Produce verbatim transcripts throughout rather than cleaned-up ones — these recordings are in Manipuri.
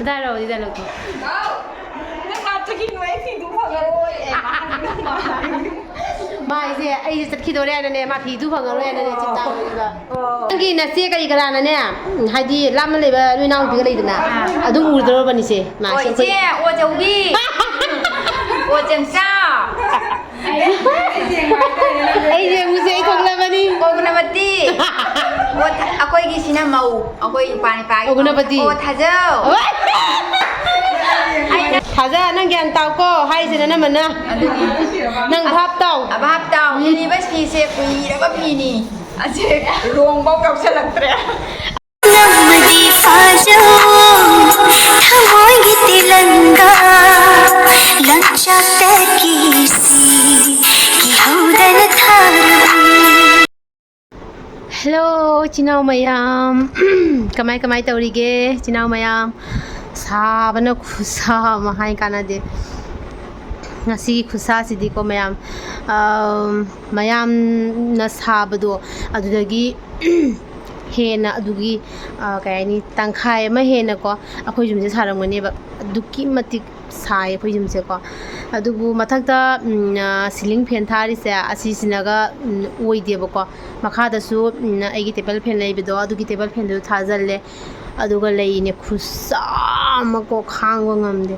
ꯑꯗꯥꯏꯔꯣ, ꯑꯗꯨꯗ ꯂꯧꯊꯣꯛ꯫ ꯅꯪ ꯉꯥꯛꯇꯒꯤ ꯅꯣꯏ ꯐꯤꯗꯨ ꯐꯪꯉꯔꯣꯏ꯫ ꯃꯥꯏꯁꯦ, ꯑꯩꯁꯦ ꯆꯠꯈꯤꯗꯣꯔꯦ ꯍꯥꯏꯅꯅꯦ, ꯃꯥ ꯐꯤꯗꯨ ꯐꯪꯉꯔꯣꯏ ꯍꯥꯏꯅꯅꯦ, ꯆꯤꯠ ꯇꯥꯕꯅꯦꯕ꯫ ꯅꯪꯒꯤ ꯅꯆꯦ ꯀꯔꯤ ꯀꯔꯥꯅꯅꯦ, ꯎꯝ, ꯍꯥꯏꯗꯤ ꯂꯥꯞꯅ ꯂꯩꯕ ꯅꯣꯏ ꯏꯅꯥꯎꯅꯨꯄꯤꯒ ꯂꯩꯗꯅ, ꯑꯗꯨꯝ ꯎꯔꯗꯧꯔꯕꯅꯤꯁꯦ, ꯃꯥ ꯑꯣ, ꯁꯦ ꯏꯆꯦ, ꯑꯩꯈꯣꯏ ꯑꯣ, ꯆꯧꯕꯤ꯫ ꯑꯣ, ꯆꯦꯝꯆꯥꯎ꯫ ꯑꯩ ꯌꯦꯡꯉꯨꯁꯦ, ꯑꯩ ꯊꯣꯛꯂꯕꯅꯤ꯫ ꯑꯣ, ꯒꯨꯅꯄꯇꯤ꯫ ꯑꯣ, ꯊ-, ꯑꯩꯈꯣꯏꯒꯤꯁꯤꯅ ꯃꯧ, ꯑꯩꯈꯣꯏ ꯅꯨꯄꯥ ꯅꯨꯄꯥꯒꯤ ꯑꯣ, ꯒꯨꯅꯄꯇꯤ꯫ ꯑꯣ, ꯊꯥꯖꯧ꯫ ꯑꯣ꯫ ꯑꯩꯅ ꯊꯥꯖ, ꯅꯪ ꯒ꯭ꯌꯥꯟ ꯇꯥꯎꯀꯣ, ꯍꯥꯏꯁꯦ ꯅꯅꯝꯃꯅ꯫ ꯑꯗꯨꯅꯤ꯫ ꯅꯪ ꯚꯥꯞ ꯇꯥꯎ꯫ ꯚꯥꯞ ꯇꯥꯎ꯫ ꯎꯝ꯫ ꯏꯜꯂꯤꯕ ꯐꯤꯁꯦ ꯀꯨꯏꯔꯕ ꯐꯤꯅꯤ꯫ ꯑꯁꯦ ꯔꯣꯡꯐꯧ ꯌꯥꯎꯁꯜꯂꯛꯇ꯭ꯔꯦ꯫ ꯅꯝꯃꯗꯤ ꯐꯥꯖꯧ, ꯊꯃꯣꯏꯒꯤ ꯇꯦꯂꯪꯒꯥ, ꯂꯪꯆꯥꯛꯇ ꯀꯤꯁꯤ, ꯀꯤꯍꯧꯗꯅ ꯊꯥꯔꯨꯏ꯫ Hello, ꯏꯆꯤꯟ ꯏꯅꯥꯎ ꯃꯌꯥꯝ꯫ ꯀꯃꯥꯏ, ꯀꯃꯥꯏ ꯇꯧꯔꯤꯒꯦ, ꯏꯆꯤꯟ ꯏꯅꯥꯎ ꯃꯌꯥꯝ? ꯁꯥꯕꯅ ꯈꯨꯠꯁꯥ ꯑꯃ ꯍꯥꯏ ꯀꯥꯟꯅꯗꯦ꯫ ꯉꯁꯤꯒꯤ ꯈꯨꯠꯁꯥꯁꯤꯗꯤꯀꯣ, ꯃꯌꯥꯝ, ꯑꯝ, ꯃꯌꯥꯝꯅ ꯁꯥꯕꯗꯣ, ꯑꯗꯨꯗꯒꯤ ꯍꯦꯟꯅ, ꯑꯗꯨꯒꯤ, ꯑ, ꯀꯩ ꯍꯥꯏꯅꯤ, ꯇꯪꯈꯥꯏ ꯑꯃ ꯍꯦꯟꯅꯀꯣ, ꯑꯩꯈꯣꯏ ꯌꯨꯝꯁꯦ ꯁꯥꯔꯝꯒꯅꯦꯕ꯫ ꯑꯗꯨꯛꯀꯤ ꯃꯇꯤꯛ ꯁꯥꯏ ꯑꯩꯈꯣꯏ ꯌꯨꯝꯁꯦꯀꯣ꯫ ꯑꯗꯨꯕꯨ ꯃꯊꯛꯇ, ꯎꯝ, ꯑ, ceiling fan ꯊꯥꯔꯤꯁꯦ, ꯑꯁꯤꯁꯤꯅꯒ, ꯎꯝ, ꯑꯣꯏꯗꯦꯕꯀꯣ꯫ ꯃꯈꯥꯗꯁꯨ, ꯎꯝ, ꯑꯩꯒꯤ table fan ꯂꯩꯕꯗꯣ, ꯑꯗꯨꯒꯤ table fanꯗꯨ ꯊꯥꯖꯜꯂꯦ꯫ ꯑꯗꯨꯒ ꯂꯩꯔꯤꯅꯦ, ꯈꯨꯠꯁꯥ ꯑꯃꯀꯣ, ꯈꯥꯡꯕ ꯉꯝꯗꯦ꯫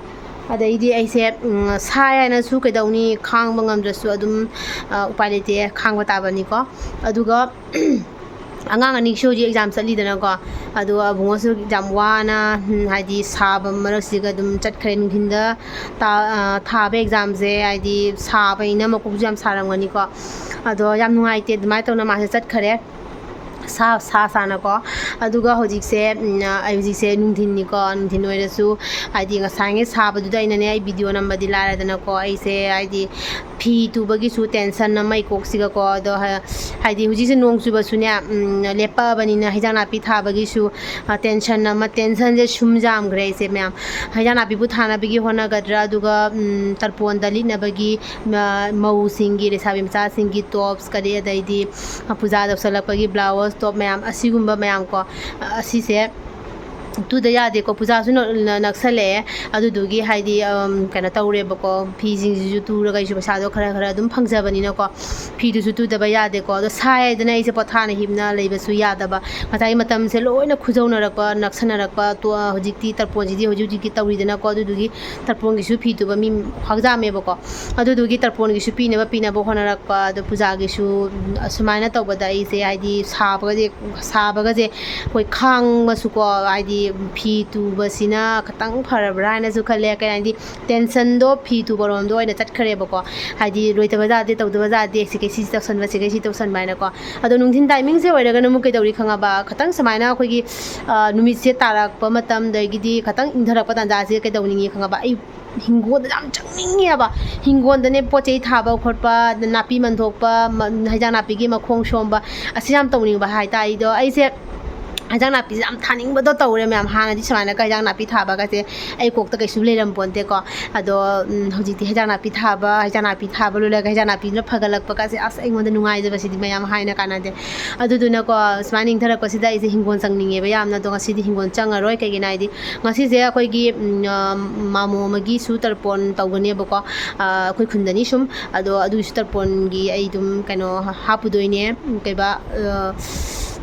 ꯑꯗꯩꯗꯤ ꯑꯩꯁꯦ, ꯎꯝ, ꯁꯥꯏ ꯍꯥꯏꯅꯁꯨ ꯀꯩꯗꯧꯅꯤ, ꯈꯥꯡꯕ ꯉꯝꯗ꯭ꯔꯁꯨ ꯑꯗꯨꯝ, ꯑ, ꯎꯄꯥꯏ ꯂꯩꯇꯦ, ꯈꯥꯡꯕ ꯇꯥꯕꯅꯤꯀꯣ꯫ ꯑꯗꯨꯒ ꯑꯉꯥꯡ ꯑꯅꯤꯁꯨ ꯍꯧꯖꯤꯛ exam ꯆꯠꯂꯤꯗꯅꯀꯣ, ꯑꯗꯣ ꯑꯕꯨꯡꯉꯣꯁꯨ ꯌꯥꯝ ꯋꯥꯅ, ꯎꯝ, ꯍꯥꯏꯗꯤ ꯁꯥꯕ ꯃꯔꯛꯁꯤꯒ ꯑꯗꯨꯝ ꯆꯠꯈ꯭ꯔꯦ꯫ ꯅꯨꯡꯊꯤꯟꯗ ꯇꯥ-, ꯑ, ꯊꯥꯕ examꯁꯦ, ꯍꯥꯏꯗꯤ ꯁꯥꯕꯅꯤꯅ ꯃꯀꯣꯛꯁꯨ ꯌꯥꯝ ꯁꯥꯔꯝꯒꯅꯤꯀꯣ꯫ ꯑꯗꯣ ꯌꯥꯝ ꯅꯨꯡꯉꯥꯏꯇꯦ, ꯑꯗꯨꯃꯥꯏꯅ ꯇꯧꯅ ꯃꯥꯁꯦ ꯆꯠꯈ꯭ꯔꯦ꯫ ꯁꯥ, ꯁꯥ ꯁꯥꯅꯀꯣ꯫ ꯑꯗꯨꯒ ꯍꯧꯖꯤꯛꯁꯦ, ꯎꯝ, ꯑꯩ ꯍꯧꯖꯤꯛꯁꯦ ꯅꯨꯡꯊꯤꯟꯅꯤꯀꯣ, ꯅꯨꯡꯊꯤꯟ ꯑꯣꯏꯔꯁꯨ, ꯍꯥꯏꯗꯤ ꯉꯁꯥꯏꯉꯩ ꯁꯥꯕꯗꯨꯗ ꯑꯩꯅꯅꯦ, ꯑꯩ video ꯅꯝꯕꯗꯤ ꯂꯥꯏꯔꯗꯅꯀꯣ, ꯑꯩꯁꯦ ꯍꯥꯏꯗꯤ ꯐꯤ ꯇꯨꯕꯒꯤꯁꯨ tension ꯑꯃ ꯑꯩ ꯀꯣꯛꯁꯤꯒꯀꯣ, ꯑꯗꯣ ꯍ-, ꯍꯥꯏꯗꯤ ꯍꯧꯖꯤꯛꯁꯦ ꯅꯣꯡ ꯆꯨꯕꯁꯨꯅꯦ, ꯎꯝ, ꯂꯦꯞꯄꯛꯑꯕꯅꯤꯅ ꯍꯤꯟꯖꯥꯡ ꯅꯥꯄꯤ ꯊꯥꯕꯒꯤꯁꯨ, ꯑ, tension ꯑꯃ, tensionꯁꯦ ꯁꯨꯝ ꯌꯥꯝꯈ꯭ꯔꯦ ꯑꯩꯁꯦ ꯃꯌꯥꯝ꯫ ꯍꯤꯟꯖꯥꯡ ꯅꯥꯄꯤꯕꯨ ꯊꯥꯅꯕꯒꯤ ꯍꯣꯠꯅꯒꯗ꯭ꯔꯥ, ꯑꯗꯨꯒ, ꯎꯝ, ꯇꯔꯄꯣꯟꯗ ꯂꯤꯠꯅꯕꯒꯤ ꯃ-, ꯃꯧꯁꯤꯡꯒꯤ, ꯂꯩꯁꯥꯕꯤ ꯃꯆꯥꯁꯤꯡꯒꯤ tops ꯀꯔꯤ, ꯑꯗꯩꯗꯤ ꯄꯨꯖꯥ ꯇꯧꯁꯜꯂꯛꯄꯒꯤ blouse top ꯃꯌꯥꯝ, ꯑꯁꯤꯒꯨꯝꯕ ꯃꯌꯥꯝ ꯀꯣ, ꯑꯁꯤꯁꯦ ꯇꯨꯗ ꯌꯥꯗꯦꯀꯣ, ꯄꯨꯖꯥꯁꯨ ꯅꯛ-, ꯅ-, ꯅꯛꯁꯜꯂꯛꯑꯦ꯫ ꯑꯗꯨꯗꯨꯒꯤ ꯍꯥꯏꯗꯤ, ꯑꯝ, ꯀꯩꯅꯣ ꯇꯧꯔꯦꯕꯀꯣ, ꯐꯤꯁꯤꯡꯁꯤꯁꯨ ꯇꯨꯔꯒ ꯑꯩꯁꯨ ꯄꯩꯁꯥꯗꯣ ꯈꯔ ꯈꯔ ꯑꯗꯨꯝ ꯐꯪꯖꯕꯅꯤꯅꯀꯣ, ꯐꯤꯗꯨꯁꯨ ꯇꯨꯗꯕ ꯌꯥꯗꯦꯀꯣ꯫ ꯑꯗꯣ ꯁꯥꯏ ꯍꯥꯏꯗꯅ ꯑꯩꯁꯦ ꯄꯣꯊꯥꯅ ꯍꯤꯞꯅ ꯂꯩꯕꯁꯨ ꯌꯥꯗꯕ꯫ ꯉꯁꯥꯏꯒꯤ ꯃꯇꯝꯁꯦ ꯂꯣꯏꯅ ꯈꯨꯖꯧꯅꯔꯛꯄ, ꯅꯛꯁꯟꯅꯔꯛꯄ, ꯇꯣ-, ꯍꯧꯖꯤꯛꯇꯤ ꯇꯔꯄꯣꯟꯁꯤꯗꯤ ꯍꯧꯖꯤꯛ ꯍꯧꯖꯤꯛꯀꯤ ꯇꯧꯔꯤꯗꯅꯀꯣ, ꯑꯗꯨꯗꯨꯒꯤ ꯇꯔꯄꯣꯟꯒꯤꯁꯨ ꯐꯤ ꯇꯨꯕ ꯃꯤ ꯈ꯭ꯋꯥꯡꯖꯥꯝꯃꯦꯕꯀꯣ꯫ ꯑꯗꯨꯗꯨꯒꯤ ꯇꯔꯄꯣꯟꯒꯤꯁꯨ ꯄꯤꯅꯕ, ꯄꯤꯅꯕ ꯍꯣꯠꯅꯔꯛꯄ, ꯑꯗꯣ ꯄꯨꯖꯥꯒꯤꯁꯨ, ꯎꯝ, ꯑꯁꯨꯃꯥꯏꯅ ꯇꯧꯕꯗ ꯑꯩꯁꯦ ꯍꯥꯏꯗꯤ ꯁꯥꯕꯒꯁꯦ, ꯁꯥꯕꯒꯁꯦ ꯑꯩꯈꯣꯏ ꯈꯥꯡꯕꯁꯨꯀꯣ, ꯍꯥꯏꯗꯤ ꯐꯤ ꯇꯨꯕꯁꯤꯅ ꯈꯤꯇꯪ ꯐꯔꯕ꯭ꯔꯥ ꯍꯥꯏꯅꯁꯨ ꯈꯜꯂꯦ꯫ ꯀꯩ ꯍꯥꯏꯗꯤ ꯇꯦꯟꯁꯟꯗꯣ ꯐꯤ ꯇꯨꯕꯔꯣꯝꯗꯣ ꯑꯣꯏꯅ ꯆꯠꯈ꯭ꯔꯦꯕꯀꯣ꯫ ꯍꯥꯏꯗꯤ ꯂꯣꯏꯗꯕ ꯌꯥꯗꯦ, ꯇꯧꯗꯕ ꯌꯥꯗꯦ, ꯁꯤꯈꯩ ꯁꯤ ꯇꯧꯁꯟꯕ, ꯁꯤꯈꯩ ꯁꯤ ꯇꯧꯁꯟꯕ ꯍꯥꯏꯅꯀꯣ꯫ ꯑꯗꯣ ꯅꯨꯡꯊꯤꯟ ꯇꯥꯏꯃꯤꯡꯁꯦ ꯑꯣꯏꯔꯒꯅ ꯑꯃꯨꯛ ꯀꯩꯗꯧꯔꯤ ꯈꯪꯉꯕ? ꯈꯤꯇꯪ ꯁꯨꯃꯥꯏꯅ ꯑꯩꯈꯣꯏꯒꯤ, ꯑ, ꯅꯨꯃꯤꯠꯁꯦ ꯇꯥꯔꯛꯄ ꯃꯇꯝꯗꯒꯤꯗꯤ ꯈꯤꯇꯪ ꯏꯪꯊꯔꯛꯄ ꯇꯥꯟꯖꯥꯁꯦ ꯀꯩꯗꯧꯅꯤꯡꯉꯤ ꯈꯪꯉꯕ? ꯑꯩ ꯍꯤꯡꯒꯣꯜꯗ ꯌꯥꯝ ꯆꯪꯅꯤꯡꯉꯦꯕ꯫ ꯍꯤꯡꯒꯣꯜꯗꯅꯦ ꯄꯣꯠ ꯆꯩ ꯊꯥꯕ ꯈꯣꯠꯄ, ꯅꯥꯄꯤ ꯃꯟꯊꯣꯛꯄ, ꯃ-, ꯍꯩꯖꯥꯡ ꯅꯥꯄꯤꯒꯤ ꯃꯈꯣꯡ ꯁꯣꯝꯕ, ꯑꯁꯤ ꯌꯥꯝ ꯇꯧꯅꯤꯡꯕ ꯍꯥꯏꯇꯥꯔꯦ꯫ ꯑꯩꯗꯣ, ꯑꯩꯁꯦ ꯍꯩꯖꯥꯡ ꯅꯥꯄꯤꯁꯦ ꯌꯥꯝ ꯊꯥꯅꯤꯡꯕꯗꯣ ꯇꯧꯔꯦ ꯃꯌꯥꯝ꯫ ꯍꯥꯟꯅꯗꯤ ꯁꯨꯃꯥꯏꯅꯒ ꯍꯩꯖꯥꯡ ꯅꯥꯄꯤ ꯊꯥꯕꯒꯁꯦ ꯑꯩ ꯀꯣꯛꯇ ꯀꯩꯁꯨ ꯂꯩꯔꯝ ꯄꯣꯟꯇꯦꯀꯣ꯫ ꯑꯗꯣ, ꯎꯝ, ꯍꯧꯖꯤꯛꯇꯤ ꯍꯩꯖꯥꯡ ꯅꯥꯄꯤ ꯊꯥꯕ, ꯍꯩꯖꯥꯡ ꯅꯥꯄꯤ ꯊꯥꯕ ꯂꯣꯏꯔꯒ ꯍꯩꯖꯥꯡ ꯅꯥꯄꯤꯗꯨꯅ ꯐꯒꯠꯂꯛꯄꯒꯁꯦ, ꯑꯁ, ꯑꯩꯉꯣꯟꯗ ꯅꯨꯡꯉꯥꯏꯖꯕꯁꯤꯗꯤ ꯃꯌꯥꯝ ꯍꯥꯏꯅ ꯀꯥꯟꯅꯗꯦ꯫ ꯑꯗꯨꯗꯨꯅꯀꯣ, ꯁꯨꯃꯥꯏꯅ ꯏꯪꯊꯔꯛꯄꯁꯤꯗ ꯑꯩꯁꯦ ꯍꯤꯡꯒꯣꯜ ꯆꯪꯅꯤꯡꯉꯦꯕ ꯌꯥꯝꯅ꯫ ꯑꯗꯣ ꯉꯁꯤꯗꯤ ꯍꯤꯡꯒꯣꯜ ꯆꯪꯉꯔꯣꯏ꯫ ꯀꯩꯒꯤꯅꯣ ꯍꯥꯏꯗꯤ ꯉꯁꯤꯁꯦ ꯑꯩꯈꯣꯏꯒꯤ, ꯎꯝ, ꯑ, ꯃꯥꯃꯣ ꯑꯃꯒꯤꯁꯨ ꯇꯔꯄꯣꯟ ꯇꯧꯒꯅꯦꯕꯀꯣ꯫ ꯑ, ꯑꯩꯈꯣꯏ ꯈꯨꯟꯗꯅꯤ ꯁꯨꯝ꯫ ꯑꯗꯣ ꯑꯗꯨꯒꯤꯁꯨ ꯇꯔꯄꯣꯟꯒꯤ ꯑꯩ ꯑꯗꯨꯝ ꯀꯩꯅꯣ ꯍꯥꯞꯄꯨꯗꯣꯏꯅꯦ, ꯎꯝ, ꯀꯩꯕ, ꯑ,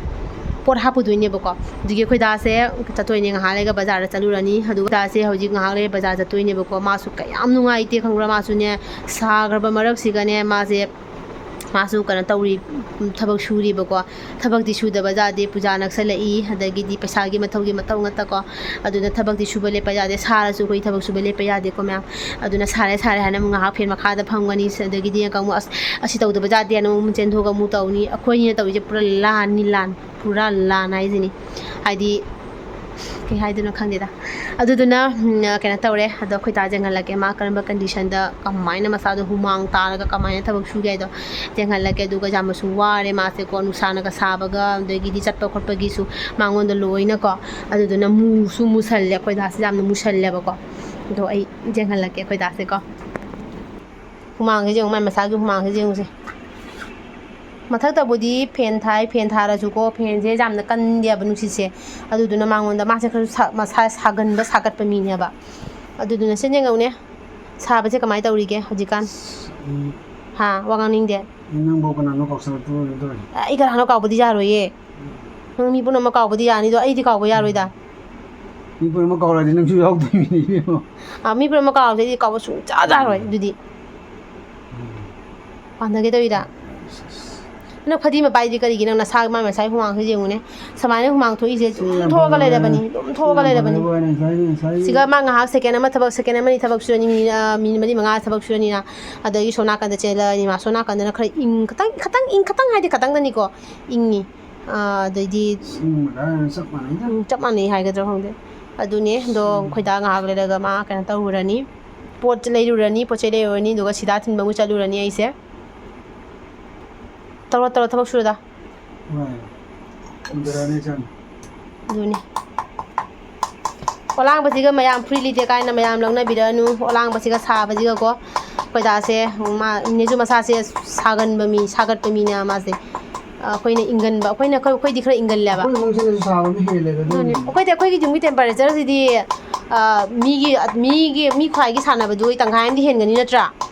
ꯄꯣꯠ ꯍꯥꯞꯄꯨꯗꯣꯏꯅꯦꯕꯀꯣ꯫ ꯑꯗꯨꯒꯤ ꯑꯩꯈꯣꯏ ꯗꯥꯁꯦ ꯆꯠꯇꯣꯏꯅꯦ, ꯉꯥꯏꯍꯥꯛ ꯂꯩꯔꯒ ꯕꯖꯥꯔꯗ ꯆꯠꯂꯨꯔꯅꯤ꯫ ꯑꯗꯨꯒ ꯗꯥꯁꯦ ꯍꯧꯖꯤꯛ ꯉꯥꯏꯍꯥꯛ ꯂꯩꯔ ꯕꯖꯥꯔ ꯆꯠꯇꯣꯏꯅꯦꯕꯀꯣ꯫ ꯃꯥꯁꯨ ꯀꯌꯥꯝ ꯅꯨꯡꯉꯥꯏꯇꯦ ꯈꯪꯕ꯭ꯔꯥ? ꯃꯥꯁꯨꯅꯦ, ꯁꯥꯈ꯭ꯔꯕ ꯃꯔꯛꯁꯤꯒꯅꯦ, ꯃꯥꯁꯦ, ꯃꯥꯁꯨ ꯀꯩꯅꯣ ꯇꯧꯔꯤ, ꯊꯕꯛ ꯁꯨꯔꯤꯕꯀꯣ꯫ ꯊꯕꯛꯇꯤ ꯁꯨꯗꯕ ꯌꯥꯗꯦ, ꯄꯨꯖꯥ ꯅꯛꯁꯜꯂꯛꯏ, ꯑꯗꯒꯤꯗꯤ ꯄꯩꯁꯥꯒꯤ ꯃꯊꯧꯒꯤ ꯃꯊꯧ ꯉꯥꯛꯇꯀꯣ꯫ ꯑꯗꯨꯅ ꯊꯕꯛꯇꯤ ꯁꯨꯕ ꯂꯦꯞꯄ ꯌꯥꯗꯦ, ꯁꯥꯔꯁꯨ ꯑꯩꯈꯣꯏ ꯊꯕꯛ ꯁꯨꯕ ꯂꯦꯞꯄ ꯌꯥꯗꯦꯀꯣ ꯃꯌꯥꯝ꯫ ꯑꯗꯨꯅ ꯁꯥꯔꯦ ꯁꯥꯔꯦ ꯍꯥꯏꯅ ꯑꯃꯨꯛ ꯉꯥꯏꯍꯥꯛ ꯐꯦꯟ ꯃꯈꯥꯗ ꯐꯝꯒꯅꯤ, ꯑꯗꯒꯤꯗꯤ ꯑꯃꯨꯛ, "ꯑꯁ, ꯑꯁꯤ ꯇꯧꯗꯕ ꯌꯥꯗꯦ" ꯍꯥꯏꯅ ꯑꯃꯨꯛ ꯆꯦꯟꯊꯣꯛꯑꯒ ꯑꯃꯨꯛ ꯇꯧꯅꯤ꯫ ꯑꯩꯈꯣꯏꯅꯤꯅ ꯇꯧꯔꯤꯁꯦ ꯄꯨꯔꯥ ꯂꯥꯟꯅꯤ, ꯂꯥꯟ, ꯄꯨꯔꯥ ꯂꯥꯟ ꯍꯥꯏꯁꯤꯅꯤ꯫ ꯍꯥꯏꯗꯤ, ꯀꯩ ꯍꯥꯏꯗꯣꯏꯅꯣ ꯈꯪꯗꯦꯗ꯫ ꯑꯗꯨꯗꯨꯅ, ꯎꯝ, ꯀꯩꯅꯣ ꯇꯧꯔꯦ꯫ ꯑꯗꯣ ꯑꯩꯈꯣꯏ ꯗꯥ ꯌꯦꯡꯍꯜꯂꯛꯀꯦ, ꯃꯥ ꯀꯔꯝꯕ conditionꯗ, ꯀꯃꯥꯏꯅ ꯃꯁꯥꯗꯣ ꯍꯨꯃꯥꯡ ꯇꯥꯔꯒ ꯀꯃꯥꯏꯅ ꯊꯕꯛ ꯁꯨꯒꯦ ꯍꯥꯏꯗꯣ ꯌꯦꯡꯍꯜꯂꯛꯀꯦ꯫ ꯑꯗꯨꯒ ꯌꯥꯝꯅꯁꯨ ꯋꯥꯔꯦ ꯃꯥꯁꯦꯀꯣ, ꯅꯨꯡꯁꯥꯅꯒ ꯁꯥꯕꯒ, ꯑꯗꯒꯤꯗꯤ ꯆꯠꯄ ꯈꯣꯠꯄꯒꯤꯁꯨ ꯃꯉꯣꯟꯗ ꯂꯣꯏꯅꯀꯣ꯫ ꯑꯗꯨꯗꯨꯅ ꯃꯨꯁꯨ ꯃꯨꯁꯜꯂꯦ, ꯑꯩꯈꯣꯏ ꯗꯥꯁꯦ ꯌꯥꯝꯅ ꯃꯨꯁꯜꯂꯦꯕꯀꯣ꯫ ꯑꯗꯣ ꯑꯩ ꯌꯦꯡꯍꯜꯂꯛꯀꯦ ꯑꯩꯈꯣꯏ ꯗꯥꯁꯦꯀꯣ꯫ ꯍꯨꯃꯥꯡꯁꯦ ꯌꯦꯡꯉꯨ, ꯃꯥꯏ ꯃꯁꯥꯒꯤ ꯍꯨꯃꯥꯡꯁꯦ ꯌꯦꯡꯉꯨꯁꯦ꯫ ꯃꯊꯛꯇꯕꯨꯗꯤ ꯐꯦꯟ ꯊꯥꯏ, ꯐꯦꯟ ꯊꯥꯔꯁꯨꯀꯣ, ꯐꯦꯟꯁꯦ ꯌꯥꯝꯅ ꯀꯟꯗꯦꯕ ꯅꯨꯡꯁꯤꯠꯁꯦ꯫ ꯑꯗꯨꯗꯨꯅ ꯃꯉꯣꯟꯗ, ꯃꯥꯁꯦ ꯈꯔ ꯁꯥ-, ꯃꯁꯥ ꯁꯥꯒꯟꯕ, ꯁꯥꯒꯠꯄ ꯃꯤꯅꯦꯕ꯫ ꯑꯗꯨꯗꯨꯅ ꯁꯦ ꯌꯦꯡꯉꯛꯎꯅꯦ, ꯁꯥꯕꯁꯦ ꯀꯃꯥꯏꯅ ꯇꯧꯔꯤꯒꯦ ꯍꯧꯖꯤꯛꯀꯥꯟ? ꯎꯝ꯫ ꯍꯥ, ꯋꯥ ꯉꯥꯡꯅꯤꯡꯗꯦ? ꯅꯪꯕꯨ ꯀꯅꯥꯅꯣ ꯀꯥꯎꯁꯜꯂꯛꯇꯣꯔꯤꯕꯅꯣ ꯇꯧꯔꯤꯁꯦ? ꯑꯩ ꯀꯅꯥꯅꯣ ꯀꯥꯎꯕꯗꯤ ꯌꯥꯔꯣꯏꯌꯦ꯫ ꯅꯪ ꯃꯤ ꯄꯨꯝꯅꯃꯛ ꯀꯥꯎꯕꯗꯤ ꯌꯥꯅꯤꯗꯣ, ꯑꯩꯗꯤ ꯀꯥꯎꯕ ꯌꯥꯔꯣꯏꯗ꯫ ꯃꯤ ꯄꯨꯝꯅꯃꯛ ꯀꯥꯎꯔꯗꯤ ꯅꯪꯁꯨ ꯌꯥꯎꯗꯣꯏꯅꯤꯅꯦ ꯏꯕꯦꯝꯃ꯫ ꯑꯥ, ꯃꯤ ꯄꯨꯝꯅꯃꯛ ꯀꯥꯎꯔꯗꯤ ꯑꯩꯗꯤ ꯀꯥꯎꯕ ꯁꯨꯡꯌꯥ ꯌꯥꯔꯣꯏ ꯑꯗꯨꯗꯤ꯫ ꯄꯥꯟꯊꯒꯦ ꯇꯧꯔꯤꯗ꯫ ꯅꯪ ꯐꯗꯤ ꯃꯄꯥꯏꯗꯤ ꯀꯔꯤꯒꯤ? ꯅꯪ ꯅꯁꯥ ꯃꯥꯏ ꯃꯁꯥꯒꯤ ꯍꯨꯃꯥꯡꯁꯦ ꯌꯦꯡꯉꯨꯅꯦ꯫ ꯁꯨꯃꯥꯏꯅ ꯍꯨꯃꯥꯡ ꯊꯣꯛꯏꯁꯦ ꯁꯤ ꯑꯗꯨꯝ ꯌꯥꯝ ꯊꯣꯛꯑꯒ ꯐꯕ ꯂꯩꯔꯕꯅꯤ, ꯍꯥꯏꯕ-, ꯑꯗꯨꯝ ꯁꯤ ꯊꯣꯛꯑꯒ ꯌꯥꯝ ꯂꯩꯔꯕꯅꯤ꯫ ꯐꯕ ꯍꯥꯏꯕ ꯋꯥꯅꯤ, ꯉꯁꯥꯏꯒꯤ, ꯉꯁꯥꯏꯒꯤ ꯁꯤꯒ ꯃꯥ ꯉꯥꯏꯍꯥꯛ ꯁꯦꯀꯦꯟ ꯑꯃ ꯊꯕꯛ, ꯁꯦꯀꯦꯟ ꯑꯃꯅꯤ ꯊꯕꯛ ꯁꯨꯔꯅꯤ, ꯃꯤꯅꯤꯠ, ꯑ, ꯃꯤꯅꯤꯠ ꯃꯔꯤ ꯃꯉꯥ ꯊꯕꯛ ꯁꯨꯔꯅꯤꯅ꯫ ꯑꯗꯒꯤ ꯁꯣꯝ ꯅꯥꯀꯟꯗ ꯆꯦꯜꯂꯛꯑꯅꯤ꯫ ꯃꯥ ꯁꯣꯝ ꯅꯥꯀꯟꯗꯅ ꯈꯔ ꯏꯪ, ꯈꯇꯪ, ꯈꯇꯪ ꯏꯪ, ꯈꯇꯪ ꯍꯥꯏꯗꯤ ꯈꯇꯪꯗꯅꯤꯀꯣ, ꯏꯪꯉꯤ꯫ ꯑ, ꯑꯗꯩꯗꯤ ꯏꯪꯕ ꯀꯥꯏꯅ ꯆꯞ ꯃꯥꯟꯅꯩꯗ꯫ ꯎꯝ, ꯆꯞ ꯃꯥꯟꯅꯩ ꯍꯥꯏꯒꯗ꯭ꯔꯥ ꯈꯪꯗꯦ꯫ ꯑꯗꯨꯅꯦ, ꯑꯗꯣ ꯎꯝ꯫ ꯑꯩꯈꯣꯏꯗ ꯉꯥꯏꯍꯥꯛ ꯂꯩꯔꯒ ꯃꯥ ꯀꯩꯅꯣ ꯇꯧꯔꯨꯔꯅꯤ꯫ ꯄꯣꯠ ꯂꯩꯔꯨꯔꯅꯤ, ꯄꯣꯠ ꯆꯩ ꯂꯩꯔꯨꯔꯅꯤ, ꯑꯗꯨꯒ ꯁꯤꯗꯥ ꯊꯤꯟꯕ ꯑꯃꯨꯛ ꯆꯠꯂꯨꯔꯅꯤ ꯑꯩꯁꯦ꯫ ꯇꯧꯔꯣ, ꯇꯧꯔꯣ, ꯊꯕꯛ ꯁꯨꯔꯗ꯫ ꯍꯣꯏ꯫ ꯊꯤꯟꯖꯔꯛꯑꯅꯤ ꯏꯆꯟ꯫ ꯑꯗꯨꯅꯤ꯫ ꯑꯣꯂꯥꯡꯕꯁꯤꯒ ꯃꯌꯥꯝ free ꯂꯩꯇꯦ ꯀꯥꯏꯅ ꯃꯌꯥꯝ ꯂꯧꯅꯕꯤꯔꯛꯑꯅꯨ꯫ ꯑꯣꯂꯥꯡꯕꯁꯤꯒ ꯁꯥꯕꯁꯤꯒꯀꯣ꯫ ꯑꯩꯈꯣꯏ ꯗꯥꯁꯦ, ꯃꯥ, ꯏꯅꯦꯁꯨ ꯃꯁꯥꯁꯦ ꯁꯥꯒꯟꯕ ꯃꯤ, ꯁꯥꯒꯠꯄ ꯃꯤꯅꯦ ꯃꯥꯁꯦ꯫ ꯑꯩꯈꯣꯏꯅ ꯏꯪꯒꯟꯕ, ꯑꯩꯈꯣꯏꯅ, ꯑꯩꯈꯣꯏ, ꯑꯩꯈꯣꯏꯗꯤ ꯈꯔ ꯏꯪꯒꯜꯂꯦꯕ꯫ ꯑꯩꯈꯣꯏ ꯏꯃꯨꯡꯁꯤꯅꯁꯨ ꯁꯥꯕ ꯑꯃ ꯍꯦꯜꯂꯦꯕ ꯑꯗꯨꯅꯅꯦ꯫ ꯑꯗꯨꯅꯤ꯫ ꯑꯩꯈꯣꯏꯗꯤ, ꯑꯩꯈꯣꯏꯒꯤ ꯌꯨꯝꯒꯤ temperatureꯁꯤꯗꯤ, ꯑ, ꯃꯤꯒꯤ, ꯃꯤꯒꯤ, ꯃꯤ ꯈ꯭ꯋꯥꯏꯒꯤ ꯁꯥꯟꯅꯕꯗꯨ ꯇꯪꯈꯥꯏ ꯑꯃꯗꯤ ꯍꯦꯟꯒꯅꯤ ꯅꯠꯇ꯭ꯔꯥ?